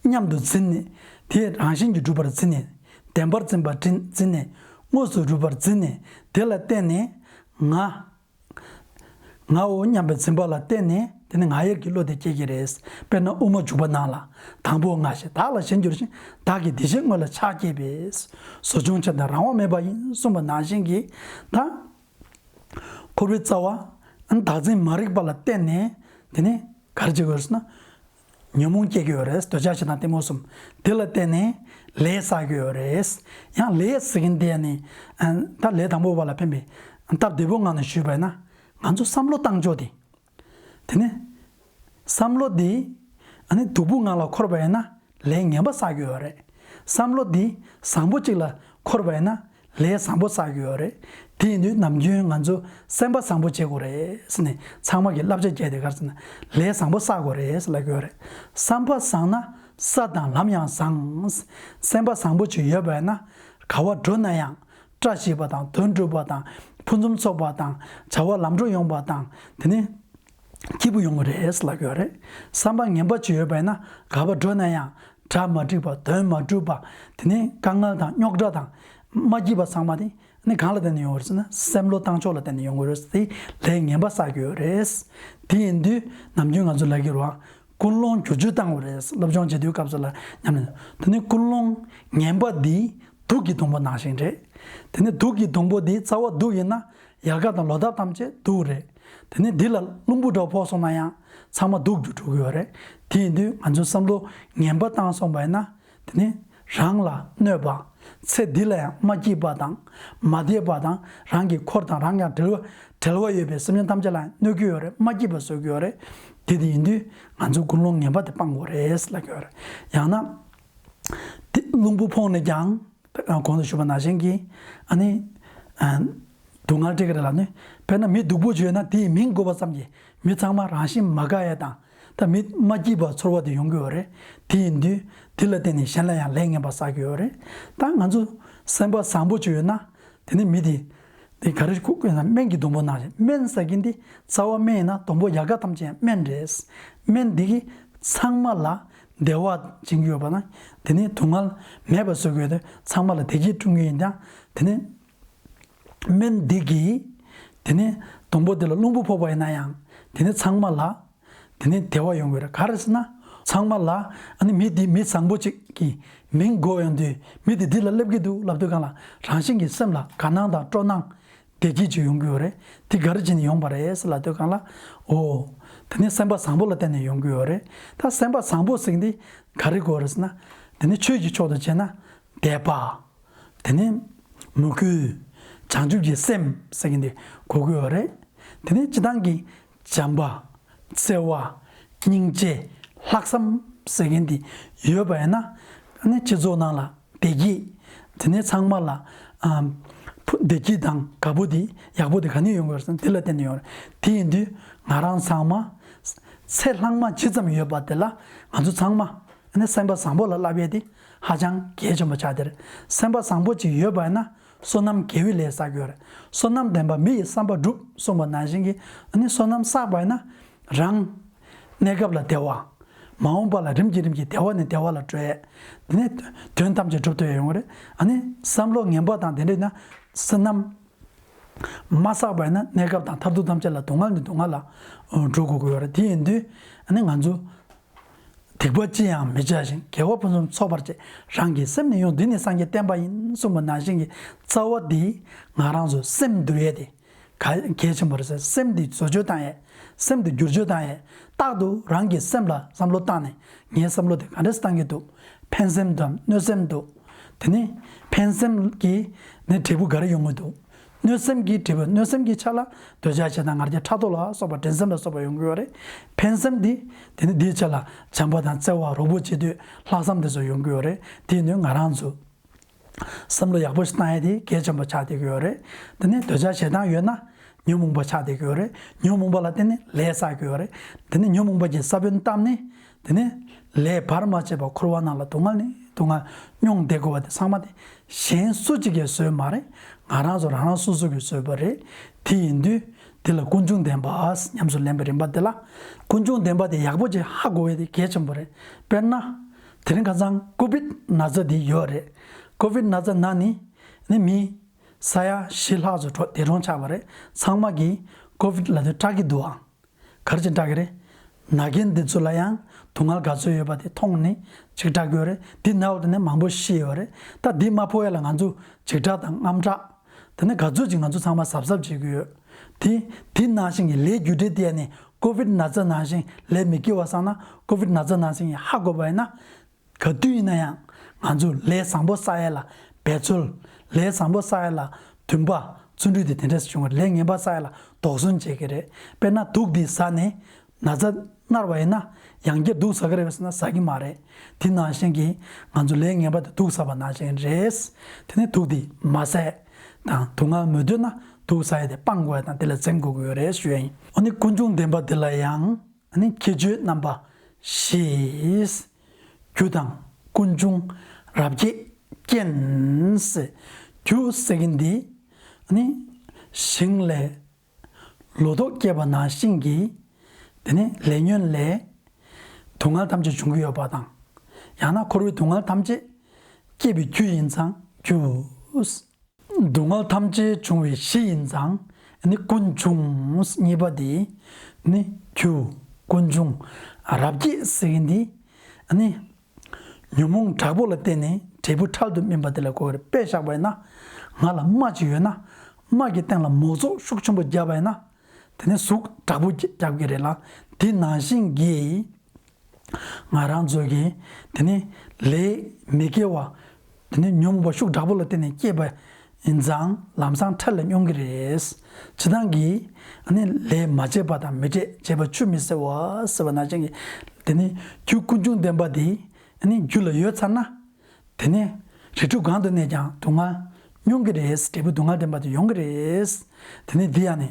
སྙམ་དུ་འཛིན་ནས། དེ་རང་བཞིན་གྱིས་གྲུབ་པར་འཛིན་ནས། བདེན་པར་འཛིན་པར་འཛིན་ནས། དངོས་སུ་གྲུབ་པར་འཛིན་ནས། དེ་ལ་བརྟེན་ནས་ང་ངའོ་སྙམ་པའི་འཛིན་པ་ལ་བརྟེན་ནས། དེ་ནི་ང་ཡིར་གྱི་བློ་དེ་སྐྱེ་གི་རེད། དཔེར་ན་དབུ་མ་འཇུག་པ་ནང་ལ། དང་པོ་ང་ཞེས་བདག་ལ་གཞན་འགྱུར་ཞིང་། བདག་གི་དེ་བཞིན་དངོས་ལ་ཆགས་སྐྱེས་པས། ཟོ་ཆུན་ཆེ་དང་རང་དབང་མེད་པ་ཡིན་གསུངས་པ་ནང་བཞིན་གྱི། ད་འཁོར་བའི་རྩ་བ་བདག་འཛིན་མ་རིག་པ་ལ་བརྟེན་ནས། དེ་ནི་ག་རེ་བྱེད་དགོས་ཟེར་ན། ཉོན་མོངས་སྐྱེ་གི་ཡོད་རེད། འདོད་ཆགས་ཞེ་སྡང་གཏི་མུག་གསུམ། དེ་ལ་བརྟེན་ནས་ལས་བསགས་ཀྱི་ཡོད་རེད། ཡང་ལས་ཟེར་མཁན་དེ་ནི་ད་ལས་དང་པོ་བ་ལ་ཕན་པའི་སྟབས་བདེ་པོ་ངང་ནས་ཞུས་པ་ཡིན་ན། ང་ཚོ་བསམ་བློ་བཏང་ཕྱོགས་དེ། དེ་ནི་བསམ་བློ་དེ་ཨ་ནི་སྡུག་པོ་ངང་ལ་འཁོར་བ་ཡིན་ན་ལས་ངན་པ་བསགས་ཀྱི་ཡོད་རེད། བསམ་བློ་དེ་བཟང་པོ་གཅིག་ལ་འཁོར་བ་ཡིན་ན་ལས་བཟང་པོ་བསགས་ཀྱི་ཡོད་རེད། དེ་ཡིན་དུས་ནམ་རྒྱུན་ང་ཚོ་སེམས་པ་བཟང་པོ་བྱེད་དགོས་རེད་ཟེར་ནས། ཚང་མ་གི་བསླབ་བྱ་བརྒྱད་དེ་ག་རེ་ཟེར་ན། ལས་བཟང་པོ་བསགས་དགོས་རེད་ཟེར་ལབ་ཀྱི་ཡོད་རེད། བསམ་པ་བཟང་ན་ས་དང་ལམ་ཡང་བཟང་། སེམས་པ་བཟང་པོ་ཅིག་ཡོད་པ་ཡིན་ན་ག་བ་འགྲོ་ན་ཡང་། བཀྲ་ཤིས་པ་དང་དོན་འགྲུབ་པ་དང་། ཕུན་སུམ་ཚོགས་པ་དང་། བྱ་བ་ལམ་འགྲོ་ཡོང་བ་དང་། དེ་ནི་སྐྱིད་པོ་ཡོང་གི་རེད་ལབ་ཀྱི་ཡོད་རེད། བསམ་པ་ངན་པ་ཅིག་ཡོད་པ་ཡིན་ན་ག་པར་འགྲོ་ན་ཡང་གྲ་མ་འགྲིག་པ། དོན་མ་འགྲུབ་པ། དེ་ནི་དཀའ་ངལ་དང་རྙོག་དྲ་དང་མ་སྐྱིད་པ་ཚང་མ་དེ་ནི་གང་ལ་བརྟེན་ནས་ཡོང་གི་རེད་ཟེར་ན། བསམ་བློ་བཏང་ཕྱོགས་ལ་བརྟེན་ནས་ཡོང་གི་རེད། དེ་ལས་ངན་པ་བསགས་ཀྱི་ཡོད་རེད། དེ་ཡིན་དུས་ནམ་རྒྱུན་ང་ཚོ་ལབ་ཀྱི་རེད་བ། ཀུན་སློང་བསྒྱུར་བཅོས་བཏང་དགོས་རེད། སློབ་སྦྱོང་བྱེད་དུས་སྐབས་སུ་ལ་ཉམས་ལེན། དེ་ནི་ཀུན་སློང་ངན་པ་འདི་དུག་གི་སྡོང་པོ་ནང་བཞིན་རེད། དེ་ནི་དུག་གི་སྡོང་པོ་འདི་རྩ་བ་དུག་ཡིན་ན། ཡལ་ག་དང་ལོ་འདབ་ཐམས་ཅད་དུག་རེད། དེ་ནི་འདི་ལ་རླུང་བུ་འདྲ་བོ་ཕོག་སོང་ན་ཡང་ཚང་མ་དུག་ཏུ་འགྲོ་གི་ཡོད་རེད། དེ་ཡིན་དུས་ང་ཚོས་བསམ་བློ་ངན་པ་བཏང་སོང་བ་ཡིན་ན། དེ་ནི་རང་ལ་གནོད་པ། ཚེ་འདི་ལ་ཡང་མ་སྐྱིད་པ་དང་། མ་བདེ་བ་དང་། རང་གི་འཁོར་དང་རང་ཡང་འབྲེལ་བ་འབྲེལ་བ་ཡོད་པའི་སེམས་ཅན་ཐམས་ཅད་ལ་གནོད་ཀྱི་ཡོད་རེད། མ་སྐྱིད་པ་བཟོ་གི་ཡོད་རེད། དེ་དེ་ཡིན་དུས་ང་ཚོས་ཀུན་སློང་ངན་པ་དེ་སྤང་དགོས་རེད་ལབ་ཀྱི་ཡོད་རེད། ཡང་ན། དེ་རླུང་བུ་ཕོག་ནས་ཀྱང་། གོང་དུ་ཞུས་པ་ནང་བཞིན་གྱི། ཨ་ནི། ཨ། སྡུག་བསྔལ་སྤྲད་ཀྱི་རེད་ལབ་ནས། དཔེར་ན་མི་སྡུག་པོ་ཅིག་ཡོད་ན་དེའི་མིང་གོ་བ་ཙམ་གྱིས་མི་ཚང་མ་རང་བཞིན་མ་དགའ་ཡ་དང་། ད་མི་མ་སྐྱིད་པ་ཚོར་བ་དེ་ཡོང་གི་ཡོད་རེད། དེ་ཡིན་དུས་དེ་ལ་བརྟེན་ནས་གཞན་ལ་ཡང་ལས་ངན་པ་བསགས་ཀྱི་ཡོད་རེད། ད་ང་ཚོ་སེམས་པ་བཟང་པོ་ཅིག་ཡོད་ན། དེ་ནི་མི་དེ། དེ་ག་རེ་ཁུག་ན་སྨན་གྱི་སྡོང་པོ་ནང་བཞིན། སྨན་ཟ་གིན་དེ་རྩ་བ་སྨན་ཡིན་ན་སྡོང་པོ་ཡལ་ག་ཐམས་ཅད་སྨན་རེད། སྨན་འདི་གིས་ཚང་མ་ལ་བདེ་བ་སྦྱིན་གྱི་ཡོད་པ་ན། དེ་ནི་སྡུག་བསྔལ་མེད་པ་བཟོ་དགོས་ཏེ་ཚང་མ་ལ་བདེ་སྐྱིད་བསྐྲུན་གྱི་ཡིན་ཀྱང་། དེ་ནི་སྨན་འདི་གིས་དེ་ནི་སྡོང་པོ་དེ་ལ་རླུང་བུ་ཕོག་པ་ཡིན་ན་ཡང་། དེ་ནི་ཚང་མ་ལ་དེ་ནི་བདེ་བ་ཡོང་གི་རེད། ག་རེ་ཟེར་ན། ཚང་མ་ལ་ཨ་ནི་མི་འདི་མི་བཟང་པོ་ཅིག་གི་མིང་གོ་ཡོང་དུས། མི་འདི་འདི་ལ་སླེབས་ཀྱི་འདུག་ལབ་དུས་སྒང་ལ་རང་བཞིན་གྱིས་སེམས་ལ་དགའ་སྣང་དང་སྤྲོ་སྣང་། བདེ་སྐྱིད་ཅིག་ཡོང་གི་ཡོད་རེད། དེ་ག་རེ་བྱས་ནས་ཡོང་པ་རེད་ཟེར་ལབ་དུས་སྒང་ལ། འོ། དེ་ནི་སེམས་པ་བཟང་པོ་ལ་བརྟེན་ནས་ཡོང་གི་ཡོད་རེད། ད་སེམས་པ་བཟང་པོ་ཟེར་མཁན་འདི་ག་རེ་གོ་རེད་ཟེར་ན། དེ་ནི་ཆོས་ཀྱི་ཕྱོགས་སུ་བྱས་ན་དད་པ། དེ་ནི་མོས་གུས། བྱང་ཆུབ་ཀྱི་སེམས་ཟེར་མཁན་འདི་གོ་གི་ཡོད་རེད། དེ་ནི་སྤྱིར་བཏང་གི་བྱམས་པ། བརྩེ་བ། སྙིང་རྗེ། ལྷག་བསམ་ཟེར་མཁན་འདི་ཡོད་པ་ཡིན་ན། ཨ་ནི་སྤྱི་ཚོགས་ནང་ལ་བདེ་སྐྱིད། དེ་ནས་ཚང་མ་ལ། ཨམ། བདེ་སྐྱིད་དང་དགའ་པོ་འདི་ཡག་པོ་འདི་ག་ནས་ཡོང་གི་རེད་ཟེར་ན་འདི་ལ་བརྟེན་ནས་ཡོང་རེད། དེ་ཡིན་དུས་ང་རང་ཚང་མ་ཚེ་ལྷག་མ་ཇི་ཙམ་ཡོད་པ་དེ་ལ་ང་ཚོ་ཚང་མ་ཨ་ནི་སེམས་པ་བཟང་པོ་ལ་བསླབ་ཡས་དེ་ཧ་ཅང་གལ་ཆེན་པོ་ཆགས་བསྡད་རེད། སེམས་པ་བཟང་པོ་ཅིག་ཡོད་པ་ཡིན་ན། བསོད་ནམས་དགེ་བའི་ལས་བསགས་ཀྱི་ཡོད་རེད། བསོད་ནམས་ལྡན་པ་མི་ཡི་བསམ་པ་འགྲུབ་གསུངས་པ་ནང་བཞིན་གྱི། ཨ་ནི་བསོད་ནམས་བསགས་པ་ཡིན་ན་རང་གནས་སྐབས་ལ་བདེ་བ། མ་འོངས་པ་ལ་རིམ་གྱིས་རིམ་གྱིས་བདེ་བ་ནས་བདེ་བ་ལ་འགྲོ་ཡས། དེ་ནས་དོན་ཐམས་ཅད་འགྲུབ་ཐུབ་ཡས་ཡོང་གི་རེད། ཨ་ནི་བསམ་བློ་ངན་པ་དང་དེ་འདྲ་ཡིན་ན་བསོད་ནམས་མ་བསགས་པ་ཡིན་ན་གནས་སྐབས་དང་མཐར་ཐུག་ཐམས་ཅད་ལ་སྡུག་བསྔལ་ནས་སྡུག་བསྔལ་ལ་འགྲོ་དགོས་ཀྱི་ཡོད་རེད། དེ་ཡིན་དུས་ཨ་ནི་ང་ཚོ། སྡིག་པ་ཅི་ཡང་མི་བྱ་ཞིང་། དགེ་བ་ཕུན་སུམ་ཚོགས་པར་བྱེད། རང་གི་སེམས་ནི་ཡོངས་འདི་ནི་སངས་རྒྱས་བསྟན་པ་ཡིན་གསུངས་པ་ནང་བཞིན་གྱི་རྩ་བ་འདི་ང་རང་ཚོ་སེམས་འདུལ་ཡས་དེ་ག་གལ་ཆེན་པོ་རེད་ཟེར། སེམས་འདི་བཟོ་བཅོས་བཏང་ཡས། སེམས་འདི་བསྒྱུར་བཅོས་བཏང་ཡས། རྟག་ཏུ་རང་གི་སེམས་ལ་བསམ་བློ་བཏང་ནས་ངའི་བསམ་བློ་དེ་ག་འདྲས་བཏང་གི་འདུག་ཕན་སེམས་དང་གནོད་སེམས་འདུག་དེ་ནི་ཕན་སེམས་ཀྱི་ནི་འབྲས་བུ་ག་རེ་ཡོང་གི་འདུག་གནོད་སེམས་ཀྱི་འབྲས་བུ། གནོད་སེམས་ཀྱི་ཆ་ལ་འདོད་ཆགས་ཞེ་སྡང་ང་རྒྱལ་ཕྲག་དོག་ལ་སོགས་པ་འགྲན་སེམས་ལ་སོགས་པ་ཡོང་གི་ཡོད་རེད། ཕན་སེམས་འདི་དེ་ནི་འདིའི་ཆ་ལ་བྱམས་པ་དང་བརྩེ་བ། རོགས་པ་བྱེད་དུས་ལྷག་བསམ་དེ་ཚོ་ཡོང་གི་ཡོད་རེད། དེ་ནི་ང་རང་ཚོ་བསམ་བློ་ཡག་པོ་ཞིག་བཏང་ཡས་དེ་གལ་ཆེན་པོ་ཆགས་བསྡད་ཀྱི་ཡོད་རེད། དེ་ནི་འདོད་ཆགས་ཞེ་སྡང་ཡོད་ན་ ཉོན་མོངས་པ་ཆགས་བསྡད་ཀྱི་ཡོད་རེད། ཉོན་མོངས་པ་ལ་བརྟེན་ནས་ལས་བསགས་ཀྱི་ཡོད་རེད། དེ་ནས་ཉོན་མོངས་པ་གྱི་ས་བོན་བཏབ་ནས། དེ་ནས་ལས་བར་མ་ཆད་པར་འཁོར་བ་ནང་ལ་སྡུག་བསྔལ་ནས་སྡུག་བསྔལ་མྱོང་བསྡད་དགོས་པ་དེ་ཚང་མ་དེ་གཞན་སུ་གཅིག་གིས་བཟོས་མ་རེད། ང་རང་ཚོ་རང་རང་སོ་སོ་གིས་བཟོས་པ་རེད། དེ་ཡིན་དུས་དེ་ལ་ཀུན་འབྱུང་བདེན་པ་ཉམས་སུ་ལེན་པའི་རིམ་པ་དེ་ལ། ཀུན་འབྱུང་བདེན་པ་དེ་ཡག་པོ་ཅིག་ཧ་གོ་བ་དེ་གལ་ཆེན་པོ་རེད། དཔེར་ན། དེ་རིང་ཁ་སང་ཀོ་བིད་ན་ཚ་དེ་ཡོད་རེད། ཀོ་བིད་ན་ཚ་ན་ནི་ནི་མི་ས་ཡ་བཞི་ལྷག་ཙམ་འགྲོ་འདས་གྲོངས་ཆགས་པ་རེད། ཚང་མ་གིས་ཀོ་བིད་ལབ་དུས་སྐྲག་གི་འདུག་ཨང་། ག་རེ་བྱས་ནས་སྐྲག་གི་རེད། ན་མཁན་འདི་ཚོ་ལ་ཡང་སྡུག་བསྔལ་ག་ཚོད་ཡོད་པ་དེ་མཐོང་ནས་ཅིག་སྐྲག་གི་ཡོད་རེད། འདི་ན་བ་དེ་ནས་མང་པོ་ཤི་ཡོད་རེད། ད་འདི་མ་ཕོག་ཡ་ལ་ང་ཚོ་འཇིགས་སྐྲག་དང་དངངས་སྐྲག་དེ་ནས་ག་ཚོད་ཅིག་ང་ཚོ་ཚང་མ་གཟབ་གཟབ་བྱེད་ཀྱི་ཡོད། དེ་དེ་ནང་བཞིན་གྱི་ལས་རྒྱུ་འབྲས་དེ་ཡང་ནི་ཀོ་བིད་ན་ཚ་ནང་བཞིན་ལས་མི་སྐྱེ་བ་བསགས་ན། ཀོ་བིད་ན་ཚ་ནང་བཞིན་གྱི་ཧ་གོ་བ་ཡིན་ན། ག་དུས་ཡིན་ན་ཡང་ང་ཚོ་ལས་བཟང་པོ་བསགས་ཡ་ལ་འབད་རྩོལ། ལས་བཟང་པོ་བསགས་ཡ་ལ་འདུན་པ་བརྩོན་འགྲུས་དེ་དེ་འདྲས་བྱུང་བ། ལས་ངན་པ་བསགས་ཡ་ལ་དོགས་ཟོན་བྱེད་ཀྱི་རེད། དཔེར་ན་དུག་འདི་ཟ་ནས་ན་ཚ་མནར་བ་ཡིན་ན་ཡང་བསྐྱར་དུག་ཟ་གི་རེད་པས་ཟེར་ན་ཟ་གི་མ་རེད། དེ་ནང་བཞིན་གྱི་ང་ཚོ་ལས་ངན་པ་དེ་དུག་ཟ་བ་ནང་བཞིན་རེད། དེ་ནས་དུག་འདི་མ་ཟ་དང་སྡུག་བསྔལ་མི་འདོད་ན་དུག་ཟ་ཡ་དེ་སྤང་དགོས་ཡ་དང་དེ་ལ་འཛེམ་དགོས་ཀྱི་ཡོད་རེད་ཞུ་ཡ་ཡིན། ཨ་ནི་ཀུན་འབྱུང་བདེན་པ་འདི་ལ་ཡང་། ཨ་ནི་ཁྱད་ཆོས་རྣམ་པ་བཞི། རྒྱུ་དང་ཀུན་འབྱུང་རབ་བསྐྱེད་རྐྱེན། རྒྱུ་ཟེར་མཁན་འདི་ཨ་ནི་ཞིང་ལས་ལོ་ཏོག་སྐྱེས་པ་ནང་བཞིན་གྱི་དེ་ནི་ལས་ཉོན་ལས་སྡུག་བསྔལ་ཐམས་ཅད་འབྱུང་གི་ཡོད་པ་དང་། ཡང་ན་འཁོར་བའི་སྡུག་བསྔལ་ཐམས་ཅད་སྐྱེས་པའི་རྒྱུ་ཡིན་ཙང་རྒྱུ། སྡུག་བསྔལ་ཐམས་ཅད་འབྱུང་བའི་གཞི་ཡིན་ཙང་ནི་ཀུན་འབྱུང་། གཉིས་པ་དེ་ནི་རྒྱུ། ཀུན་འབྱུང་རབ་བསྐྱེད་ཟེར་མཁན་དེ་ནི་ཉོན་མོངས་དྲག་པོ་ལ་བརྟེན་ནས་འབྲས་བུ་འཕྲལ་དུ་སྨིན་པ་དེ་ལ་གོ་བར་དཔེ་བཞག་པ་ཡིན་ན། ང་ལ་རྨ་ཅིག་ཡོད་ན་རྨ་གི་སྟེང་ལ་མོ་ཚོགས་ཤུགས་ཆེན་པོ་བརྒྱབ་པ་ཡིན་ན་དེ་ནི་ཟུག་དྲག་པོ་རྒྱབ་ཀྱི་རེད་ལ། དེ་ནང་བཞིན་གྱི། ང་རང་ཚོ་གིས་དེ་ནི་ལས་མི་དགེ་བ། དེ་ནི་ཉོན་མོངས་པ་ཤུགས་དྲག་པོ་ལ་བརྟེན་ནས་སྐྱེས་པ་ཡིན་ཙང་ལམ་སང་འཕྲལ་ལ་མྱོང་གི་རེད། སྤྱིར་བཏང་གི་ཨ་ནི་ལས་མ་བྱས་པ་དང་མི་འབྲས་བྱས་པ་ཆུད་མི་ཟ་བ་ཟེར་བ་ནང་བཞིན་གྱི་དེ་ནི་རྒྱུ་ཀུན་འབྱུང་བདེན་པ་དེ་ཨ་ནི་རྒྱུད་ལ་ཡོད་ཚར་ན། དེ་ནི་རིགས་དྲུག་གང་དུ་གནས་ཀྱང་སྡུག་བསྔལ་མྱོང་གི་རེད། འབྲས་བུ་སྡུག་བསྔལ་བདེན་པ་དེ་ཡོང་གི་རེད། དེ་ནི་འདི་ཡང་ནི་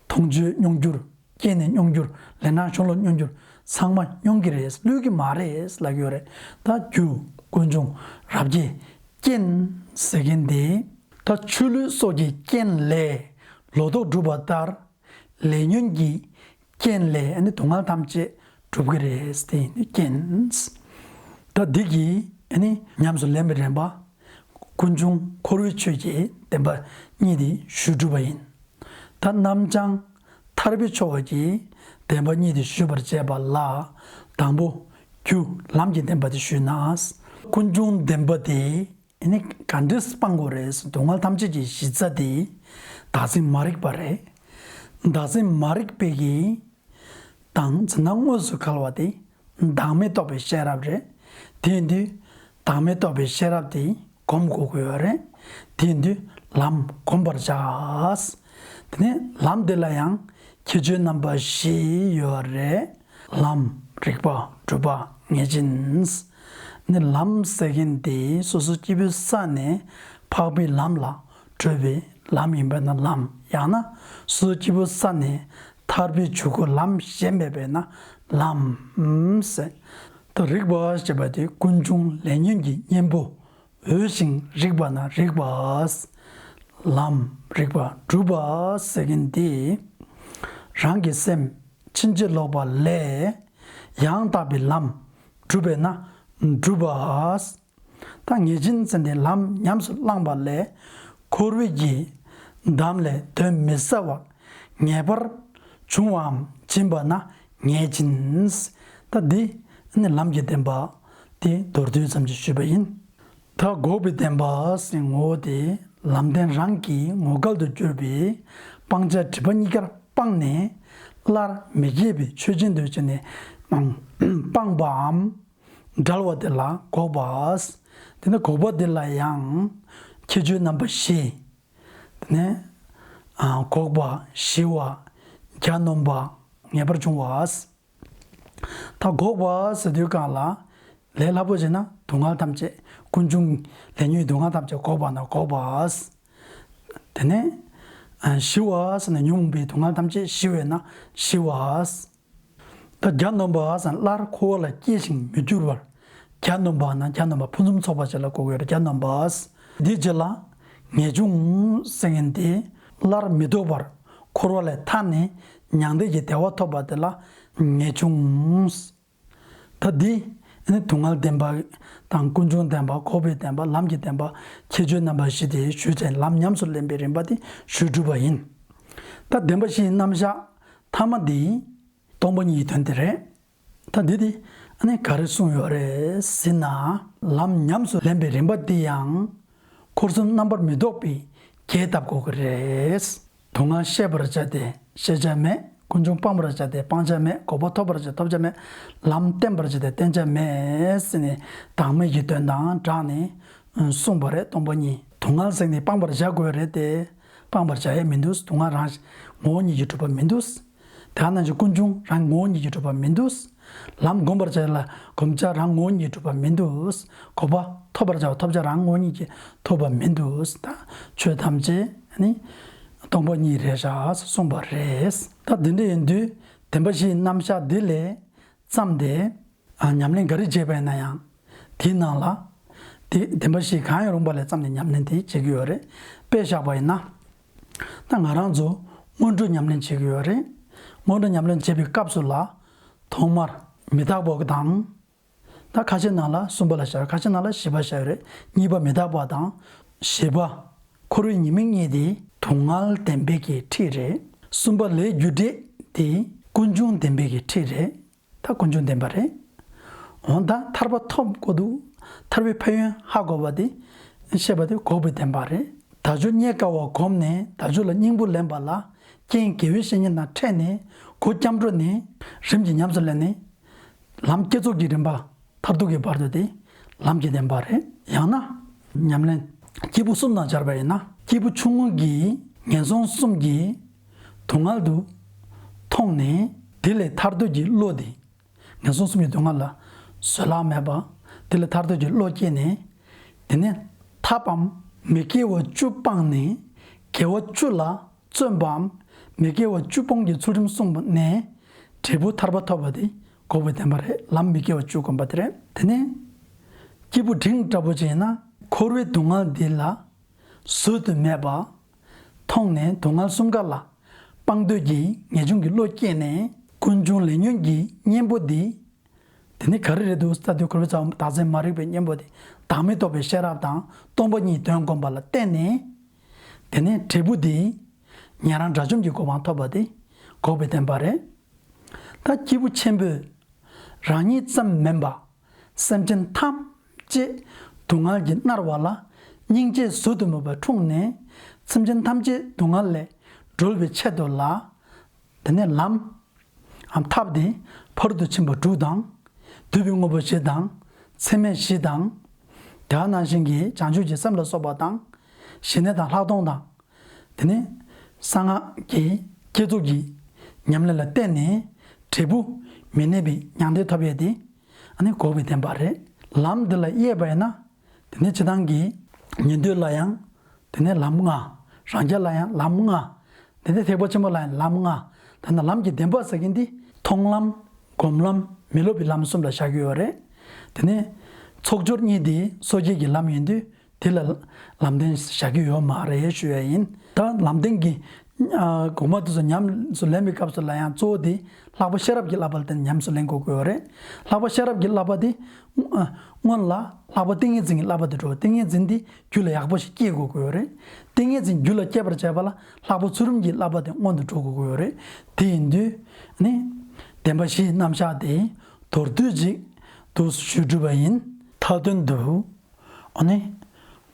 མཐོང་ཆོས་མྱོང་འགྱུར། སྐྱེས་ནས་མྱོང་འགྱུར། ལས་སྣང་གཞུང་ལུགས་མྱོང་འགྱུར། ཚང་མ་མྱོང་གི་རེད། བསླུས་ཀྱི་མ་རེད་ལབ་ཀྱི་ཡོད་རེད། ད་རྒྱུ་ཀུན་འབྱུང་རབ་བསྐྱེད་རྐྱེན་ཟེར་མཁན་དེ། ད་ཆུ་ལུད་སོགས་ཀྱི་རྐྱེན་ལས་ལོ་ཏོག་གྲུབ་པ་ལྟར། ལས་ཉོན་གྱི་རྐྱེན་ལས་ནི་སྡུག་བསྔལ་ཐམས་ཅད་གྲུབ་ཀྱི་རེད། དེ་ཡིན་རྐྱེན། ད་འདི་གིས་ནི་ཉམས་སུ་ལེན་པའི་རིམ་པ། ཀུན་འབྱུང་འཁོར་བའི་ཆོས་ཀྱི་བདེན་པ་གཉིས་དེ་ཞུས་གྲུབ་པ་ཡིན། ད་རྣམ་བྱང་ཐར་པའི་ཆོས་ཀྱི་བདེན་པ་གཉིས་དེ་ཞུས་པར་བྱས་པ་ལ། དང་པོ་རྒྱུ་ལམ་གྱི་བདེན་པ་དེ་ཞུས་ན། ཀུན་འབྱུང་བདེན་པ་དེ་ནི་ག་འདྲས་སྤང་དགོས་རེད། སྡུག་བསྔལ་ཐམས་ཅད་ཀྱི་གཞི་རྩ་དེ་བདག་འཛིན་མ་རིག་པ་རེད། བདག་འཛིན་མ་རིག་པའི་གི་དང་འཛིན་སྣང་དངོས་སུ་འགལ་བ་དེ་བདག་མེད་རྟོགས་པའི་ཤེས་རབ་རེད། དེ་ཡིན་དུས་བདག་མེད་རྟོགས་པའི་ཤེས་རབ་དེ་སྒོམ་དགོས་ཀྱི་ཡོད་རེད། དེ་ཡིན་དུས་ལམ་སྒོམ་པར་བྱ། དེ་ནས་ལམ་དེ་ལ་ཡང་ཁྱད་ཆོས་རྣམ་པ་བཞི་ཡོད་རེད། ལམ། རིགས་པ། གྲུབ་པ། ངེས་ཅན། ནི་ལམ་ཟེར་མཁན་དེ་སོ་སོ་སྐྱེ་བོའི་ས་ནས་འཕགས་པའི་ལམ་ལ་བགྲོད་པའི་ལམ་ཡིན་པས་ན་ལམ། ཡང་ན་སོ་སོ་སྐྱེ་བོའི་ས་ནས་ཐར་པའི་འཇུག་སྒོ་ལམ་གཞན་མེད་པས་ན་ལམ་ཟེར། ད་རིགས་པ་ཞེས་པ་དེ་ཀུན་འབྱུང་ལས་ཉོན་གྱི་གཉེན་པོ། འོས་ཤིང་རིགས་པ་ན་རིགས་པ། ལམ། རིགས་པ། གྲུབ་པ་ཟེར་མཁན་དེ། རང་གི་སེམས་ཕྱིན་ཅི་ལོག་པ་ལས་ཡང་དག་པའི་ལམ་བསྒྲུབས་པས་ན་གྲུབ་པ། ད་ངེས་ཅན་ཟེར་དེ་ལམ་ཉམས་སུ་བླངས་པ་ལས་འཁོར་བའི་གི་འདམ་ལས་དོན་མི་ཟ་བ་ངེས་པར་འབྱུང་བའམ་འབྱིན་པ་ན་ངེས་ཅན། ད་འདི་ནི་ལམ་གྱི་བདེན་པ་དེ་མདོར་བསྡུས་ཙམ་ཞིག་ཞུས་པ་ཡིན། ད་འགོག་པའི་བདེན་པ་ཟེར་ངོ་བོ་དེ་ལམ་བདེན་རང་གི་ངོ་སྐལ་དུ་གྱུར་པའི་སྤང་བྱ་སྒྲིབ་པ་གཉིས་ཀར་སྤངས་ནས་སླར་མི་སྐྱེ་བའི་ཆོས་ཅན་དུ་བྱས་ནས་སྤངས་པའམ་བསྒྲལ་བ་དེ་ལ་འགོག་པ། དེ་ནི་འགོག་པ་དེ་ལ་ཡང་ཁྱད་ཆོས་རྣམ་པ་བཞི། དེ་ནས་འགོག་པ། ཞི་བ། གྱ་ནོམ་པ། ངེས་པར་འབྱུང་བ། ད་འགོག་པ་ཟེར་དུས་སྒང་ལ་ལས་སླ་པོ་བྱས་ན་སྡུག་བསྔལ་ཐམས་ཅད་ཀུན་འབྱུང་ལས་ཉོན་སྡུག་བསྔལ་ཐམས་ཅད་འགོག་པ་ན་འགོག་པ། དེ་ནས་ ཞི་བ་ཟེར་ནས་ཉོན་མོངས་པའི་སྡུག་བསྔལ་ཐམས་ཅད་ཞི་བས་ན་ཞི་བ། ད་གྱ་ནོམ་པ་ཟེར་ན་སླར་འཁོར་བ་ལ་སྐྱེ་ཞིང་མི་འགྱུར་བར། གྱ་ནོམ་པ་ན་གྱ་ནོམ་པ་ཕུན་སུམ་ཚོགས་པ་ཅིག་ལ་གོ་དགོས་རེད། གྱ་ནོམ་པ། འདིའི་རྗེས་ལ་ངེས་འབྱུང་ཟེར་མཁན་དེ་སླར་མི་ལྡོག་པར་འཁོར་བ་ལས་ཐར་ནས་མྱང་འདས་ཀྱི་བདེ་བ་ཐོབ་པ་དེ་ལ་ངེས་འབྱུང་། ད་འདི་ནི་སྡུག་བསྔལ་བདེན་པ་དང་ཀུན་འབྱུང་བདེན་པ། འགོག་པའི་བདེན་པ། ལམ་གྱི་བདེན་པ། ཁྱད་ཆོས་རྣམ་པ་བཞི་དེ་ཞུས་ཚེ་ལམ་ཉམས་སུ་ལེན་པའི་རིམ་པ་དེ་ཞུས་གྲུབ་པ་ཡིན། ད་བདེན་པ་བཞིའི་རྣམ་གཞག་མཐའ་མ་འདི་སྟོང་པ་ཉིད་ཀྱི་དོན་དེ་རེད། ད་འདི་དེ་ཨ་ནི་ག་རེ་གསུངས་ཡོད་རེད་ཟེར་ན། ལམ་ཉམས་སུ་ལེན་པའི་རིམ་པ་འདི་ཡང་འཁོར་གསུམ་རྣམ་པར་མི་རྟོག་པའི་རྒྱས་བཏབ་དགོས་ཀྱི་རེད། སྡུག་བསྔལ་ཤེས་པར་བྱ་སྟེ་ཤེས་བྱ་མེད། ཀུན་འབྱུང་སྤང་བར་བྱ་སྟེ་སྤང་བྱ་མེད། འགོག་པ་ཐོབ་པར་བྱ་སྟེ་ཐོབ་བྱ་མེད། ལམ་བསྟེན་པར་བྱ་སྟེ་བསྟེན་བྱ་མེད་ཟེར་ནས་བདག་མེད་ཀྱི་དོན་དང་སྦྲགས་ནས་གསུངས་པ་རེད། སྟོང་པ་ཉིད། སྡུག་བསྔལ་ཟེར་ནས་སྤང་བར་བྱ་དགོས་རེད་དེ། སྤང་བར་བྱ་ཡས་མི་འདུག་སྡུག་བསྔལ་རང་ངོ་བོ་ཉིད་ཀྱིས་གྲུབ་པ་མི་འདུག་དེ་ནང་བཞིན་ཀུན་འབྱུང་རང་ངོ་བོ་ཉིད་ཀྱིས་གྲུབ་པ་མི་འདུག་ལམ་བསྒོམ་པར་བྱ་ལ་བསྒོམ་བྱ་རང་ངོ་བོ་ཉིད་ཀྱིས་གྲུབ་པ་མི་འདུག་འགོག་པ་ཐོབ་པར་བྱ་བ་ཐོབ་བྱ་རང་ངོ་བོ་ཉིད་ཀྱིས་ཐོབ་པ་མི་འདུག་ད་ཆོས་ཐམས་ཅད་ནི་སྟོང་པ་ཉིད་རེད་ཤག་གསུངས་པ་རེད། ད་འདི་འདྲ་ཡིན་དུས་བདེན་པ་བཞིའི་རྣམ་གཞག་འདི་ལས་བརྩམས་ཏེ་ཨ་ཉམས་ལེན་ག་རེ་བྱས་པ་ཡིན་ན་ཡང་དེའི་ནང་ལ་དེ་བདེན་པ་བཞི་གང་ཡང་རུང་བ་ལས་བརྩམས་ནས་ཉམས་ལེན་དེ་བྱེད་ཀྱི་ཡོད་རེད། དཔེ་བཞག་པ་ཡིན་ན། ད་ང་རང་ཚོ་སྔོན་འགྲོ་ཉམས་ལེན་བྱེད་ཀྱི་ཡོད་རེད། སྔོན་འགྲོ་ཉམས་ལེན་བྱེད་པའི་སྐབས་སུ་ལ་ཐོག་མར་མི་རྟག་པ་དང་། ད་ཁ་ཆེ་ནང་ལ་གསུམ་པ་ལ་བཞག་ཡོད། ཁ་ཆེ་ནང་ལ་བཞི་པ་བཞག་ཡོད་རེད། གཉིས་པ་མི་རྟག་པ་དང་། བཞི་པ་འཁོར་བའི་ཉེས་དམིགས་གཉིས་དེ་སྡུག་བསྔལ་བདེན་པའི་གི་ཁྲིད་རེད། གསུམ་པ་ལས་རྒྱུ་འབྲས་དེ་ཀུན་འབྱུང་བདེན་པའི་གི་ཁྲིད་རེད། ད་ཀུན་འབྱུང་བདེན་པ་རེད། འོ་ད་ཐར་པ་ཐོབ་དགོས་འདུག་ཐར་པའི་ཕན་ཡོན་ཧ་གོ་བ་དེ་ཤེས་པ་དེ་འགོག་པའི་བདེན་པ་རེད། དལ་འབྱོར་རྙེད་དཀའ་བ་བསྒོམས་ནས་དལ་འབྱོར་ལ་སྙིང་པོ་ལེན་པ་ལ་རྐྱེན་དགེ་བའི་བཤེས་གཉེན་དང་འཕྲད་ནས་སྒོ་སྐྱབས་འགྲོ་ནས་རིམ་གྱིས་ཉམས་སུ་ལེན་ནས་ལམ་བསྐྱེད་རྫོགས་ཀྱི་རིམ་པ་མཐར་ཐུག་གི་བར་དུ་དེ་ལམ་གྱི་བདེན་པ་རེད། ཡང་ན་ཉམས་ལེན་སྐྱེས་བུ་གསུམ་དང་སྦྱར་བ་ཡིན་ན། སྐྱེས་བུ་ཆུང་ངུ་གིས་ངན་སོང་གསུམ་གྱི་སྡུག་བསྔལ་དུ་མཐོང་ནས་དེ་ལས་ཐར་འདོད་ཀྱི་བློ་དེ། ངན་སོང་གསུམ་གྱི་སྡུག་བསྔལ་ལ་བཟོད་གླགས་མེད་པ། དེ་ལས་ཐར་འདོད་ཀྱི་བློ་སྐྱེས་ནས། དེ་ནས་ཐབས་བམ་མི་དགེ་བ་བཅུ་སྤངས་ནས་དགེ་བ་བཅུ་ལ་བརྩོན་པའམ་མི་དགེ་བ་བཅུ་སྤོང་གི་ཚུལ་ཁྲིམས་བསྲུངས་ནས་འབྲས་བུ་ཐར་པ་ཐོབ་པ་དེ་འགོག་པའི་བདེན་པ་རེད། ལམ་མི་དགེ་བ་བཅུ་བསྒོམ་པ་དེ་རེད། དེ་ནས་སྐྱེས་བུ་འབྲིང་འདྲ་པོ་ཅིག་ཡིན་ན་འཁོར་བའི་སྡུག་བསྔལ་འདི་ལ་བཟོད་དུ་མེད་པ། མཐོང་ནས་སྡུག་བསྔལ་གསུམ་ཀ་ལ་སྤང་འདོད་ཀྱི་ངེས་འབྱུང་གི་བློ་སྐྱེས་ནས་ཀུན་འབྱུང་ལས་ཉོན་གྱི་གཉེན་པོ་འདི། དེ་ནི་ག་རེ་རེད་འདུག་ལྟ་དུས་འཁོར་བའི་རྩ་བ་བདག་འཛིན་མ་རིག་པའི་གཉེན་པོ་དེ་བདག་མེད་རྟོགས་པའི་ཤེས་རབ་དང་སྟོང་པ་ཉིད་དོན་བསྒོམ་པ་ལ་བརྟེན་ནས། དེ་ནས་འབྲས་བུ་དེ་ཉན་རང་དགྲ་བཅོམ་གྱི་གོ་འཕང་ཐོབ་པ་དེ་འགོག་པའི་བདེན་པ་རེད། ད་སྐྱེས་བུ་ཆེན་པོས་རང་ཉིད་ཙམ་མིན་པ་སེམས་ཅན་ཐམས་ཅད་སྡུག་བསྔལ་གྱིས་མནར་བ་ལ་སྙིང་རྗེ་བཟོད་དུ་མེད་པ་འཁྲུངས་ནས་སེམས་ཅན་ཐམས་ཅད་སྡུག་བསྔལ་ལས་སྒྲོལ་བའི་ཆེད་དུ་ལ། དེ་ནས་ལམ་ཐབས་དེ་ཕ་རོལ་ཏུ་ཕྱིན་པ་དྲུག་དང་། འདུས་པའི་དངོས་པོ་བཞི་དང་། ཚད་མེད་བཞི་དང་། དེ་ནང་བཞིན་གྱི་བྱང་ཆུབ་ཀྱི་སེམས་ལ་སོགས་པ་དང་། ཞི་གནས་དང་ལྷག་མཐོང་དང་། དེ་ནས་གསང་སྔགས་ཀྱི་བསྐྱེད་རྫོགས་ཀྱི་ཉམས་ལེན་ལ་བརྟེན་ནས་འབྲས་བུ་མི་གནས་པའི་མྱང་འདས་ཐོབ་ཡས་དེ་ཨ་ནི་འགོག་པའི་བདེན་པ་རེད། ལམ་འདི་ལ་དབྱེ་བ་ཡིན་ན། དེ་ནས་སྤྱིར་བཏང་གི་ཉན་ཐོས་ལ་ཡང་དེ་ནས་ལམ་ལྔ། རང་རྒྱལ་ལ་ཡང་ལམ་ལྔ། དེ་ནས་ཐེག་པ་ཆེན་པོ་ལ་ཡང་ལམ་ལྔ། ད་ནི་ལམ་གྱི་བདེན་པ་ཟེར་མཁན་འདི་མཐོང་ལམ། སྒོམ་ལམ། མི་སློབ་པའི་ལམ་གསུམ་ལ་བཞག་གི་ཡོད་རེད། དེ་ནས་ཚོགས་སྦྱོར་གཉིས་དེ་སོ་སྐྱེ་གི་ལམ་ཡིན་དུས། དེ་ལ་ལམ་བདེན་བཞག་གི་ཡོད་མ་རེད་ཞུ་ཡ་ཡིན། ད་ལམ་བདེན་གྱི་ཨ་གོང་མ་དེ་ཚོ་ཉམས་སུ་ལེན་པའི་སྐབས་སུ་ལ་ཡང་གཙོ་བོ་དེ་ལྷག་པ་ཤེས་རབ་ཀྱི་བསླབ་པ་ལ་བརྟེན་ཉམས་སུ་ལེན་དགོས་ཀྱི་ཡོད་རེད། ལྷག་པ་ཤེས་རབ་ཀྱི་བསླབ་པ་དེ་ཨ་སྔོན་ལ་ལྷག་པ་ཏིང་ངེ་འཛིན་གྱི་བསླབ་པ་དེ་འགྲོ། ཏིང་ངེ་འཛིན་དེ་རྒྱུད་ལ་ཡག་པོ་ཞིག་སྐྱེ་དགོས་ཀྱི་ཡོད་རེད། ཏིང་ངེ་འཛིན་རྒྱུད་ལ་སྐྱེ་བར་བྱེད་པ་ལ་ལྷག་པ་ཚུལ་ཁྲིམས་ཀྱི་བསླབ་པ་དེ་སྔོན་དུ་འགྲོ་དགོས་ཀྱི་ཡོད་རེད། དེ་ཡིན་དུས་ནི་བདེན་པ་བཞིའི་རྣམ་གཞག་དེ་མདོར་བསྡུས་ཅིག་ཏུ་ཞུས་གྲུབ་པ་ཡིན། མཐའ་དོན་དུ། ཨ་ནི།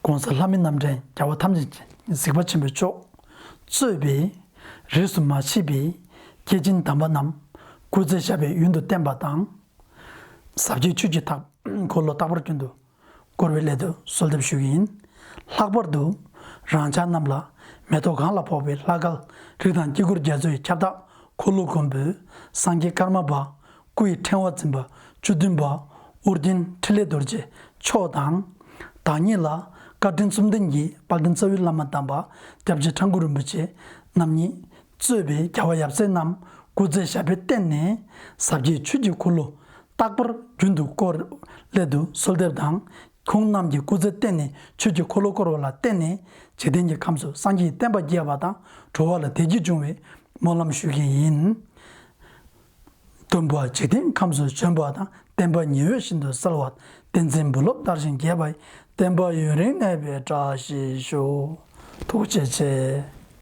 ༸གོང་ས་ལྷ་མིའི་རྣམ་འདྲེན་རྒྱལ་བ་ཐམས་ཅད་གཟིགས་པ་ཆེན་པོ་མཆོག་གཙོས་པའི་རིས་སུ་མ་ཆད་པའི་སྐྱེས་ཆེན་དམ་པ་རྣམས་སྐུ་ཚེ་ཞབས་པད་ཡུན་དུ་བརྟན་པ་དང་། ཟབ་རྒྱས་ཆོས་ཀྱི་ཐབས་འཁོར་ལོ་རྟག་པར་ཀུན་ཏུ་བསྐོར་བའི་སླད་དུ་གསོལ་འདེབས་ཞུ་གི་ཡིན། ལྷག་པར་དུ་རང་ཅག་རྣམས་ལ་མེ་ཏོག་གང་ལ་ཕོག་པའི་ལྷ་སྐལ་རིགས་དང་དཀྱིལ་འཁོར་རྒྱ་མཚོའི་ཁྱབ་བདག་འཁོར་ལོ་མགོན་པོ་སངས་རྒྱས་ཀརྨ་པ་སྐུ་ཡི་ཕྲེང་བ་འཛིན་པ་བཅུ་བདུན་པ་ཨོ་རྒྱན་ཕྲིན་ལས་རྡོ་རྗེ་མཆོག་དང་། བདག་ཉིད་ལ་ བཀའ་དྲིན་གསུམ་ལྡན་གྱི་དཔལ་ལྡན་རྩ་བའི་བླ་མ་དམ་པ་སྐྱབས་རྗེ་ཁྲ་འགུ་རིན་པོ་ཆེ་རྣམ་གཉིས་གཙོས་པའི་རྒྱལ་བ་ཡབ་སྲས་རྣམས་སྐུ་ཚེ་ཞབས་པད་བརྟན་ནས་ཟབ་རྒྱས་ཆོས་ཀྱི་འཁོར་ལོ་རྟག་པར་རྒྱུན་དུ་བསྐོར་སླད་དུ་གསོལ་འདེབས་དང་། ཁོང་རྣམས་ཀྱིས་སྐུ་ཚེ་བརྟན་ནས་ཆོས་ཀྱི་འཁོར་ལོ་བསྐོར་བ་ལ་བརྟེན་ནས་འཇིག་རྟེན་གྱི་ཁམས་སུ་སངས་རྒྱས་བསྟན་པ་རྒྱས་པ་དང་། འགྲོ་བ་ལ་བདེ་སྐྱིད་འབྱུང་བའི་སྨོན་ལམ་ཞུ་གི་ཡིན། སྟོན་པ་འཇིག་རྟེན་ཁམས་སུ་བྱོན་པ་དང་། བསྟན་པ་ཉི་འོད་བཞིན་དུ་གསལ་བ། བསྟན་འཛིན་བུ་སློབ་དར་ཞིང་རྒྱས་པ་ཡི། བསྟན་པ་ཡུན་རིང་གནས་པའི་བཀྲ་ཤིས་ཤོག་ཐུགས་རྗེ་ཆེ།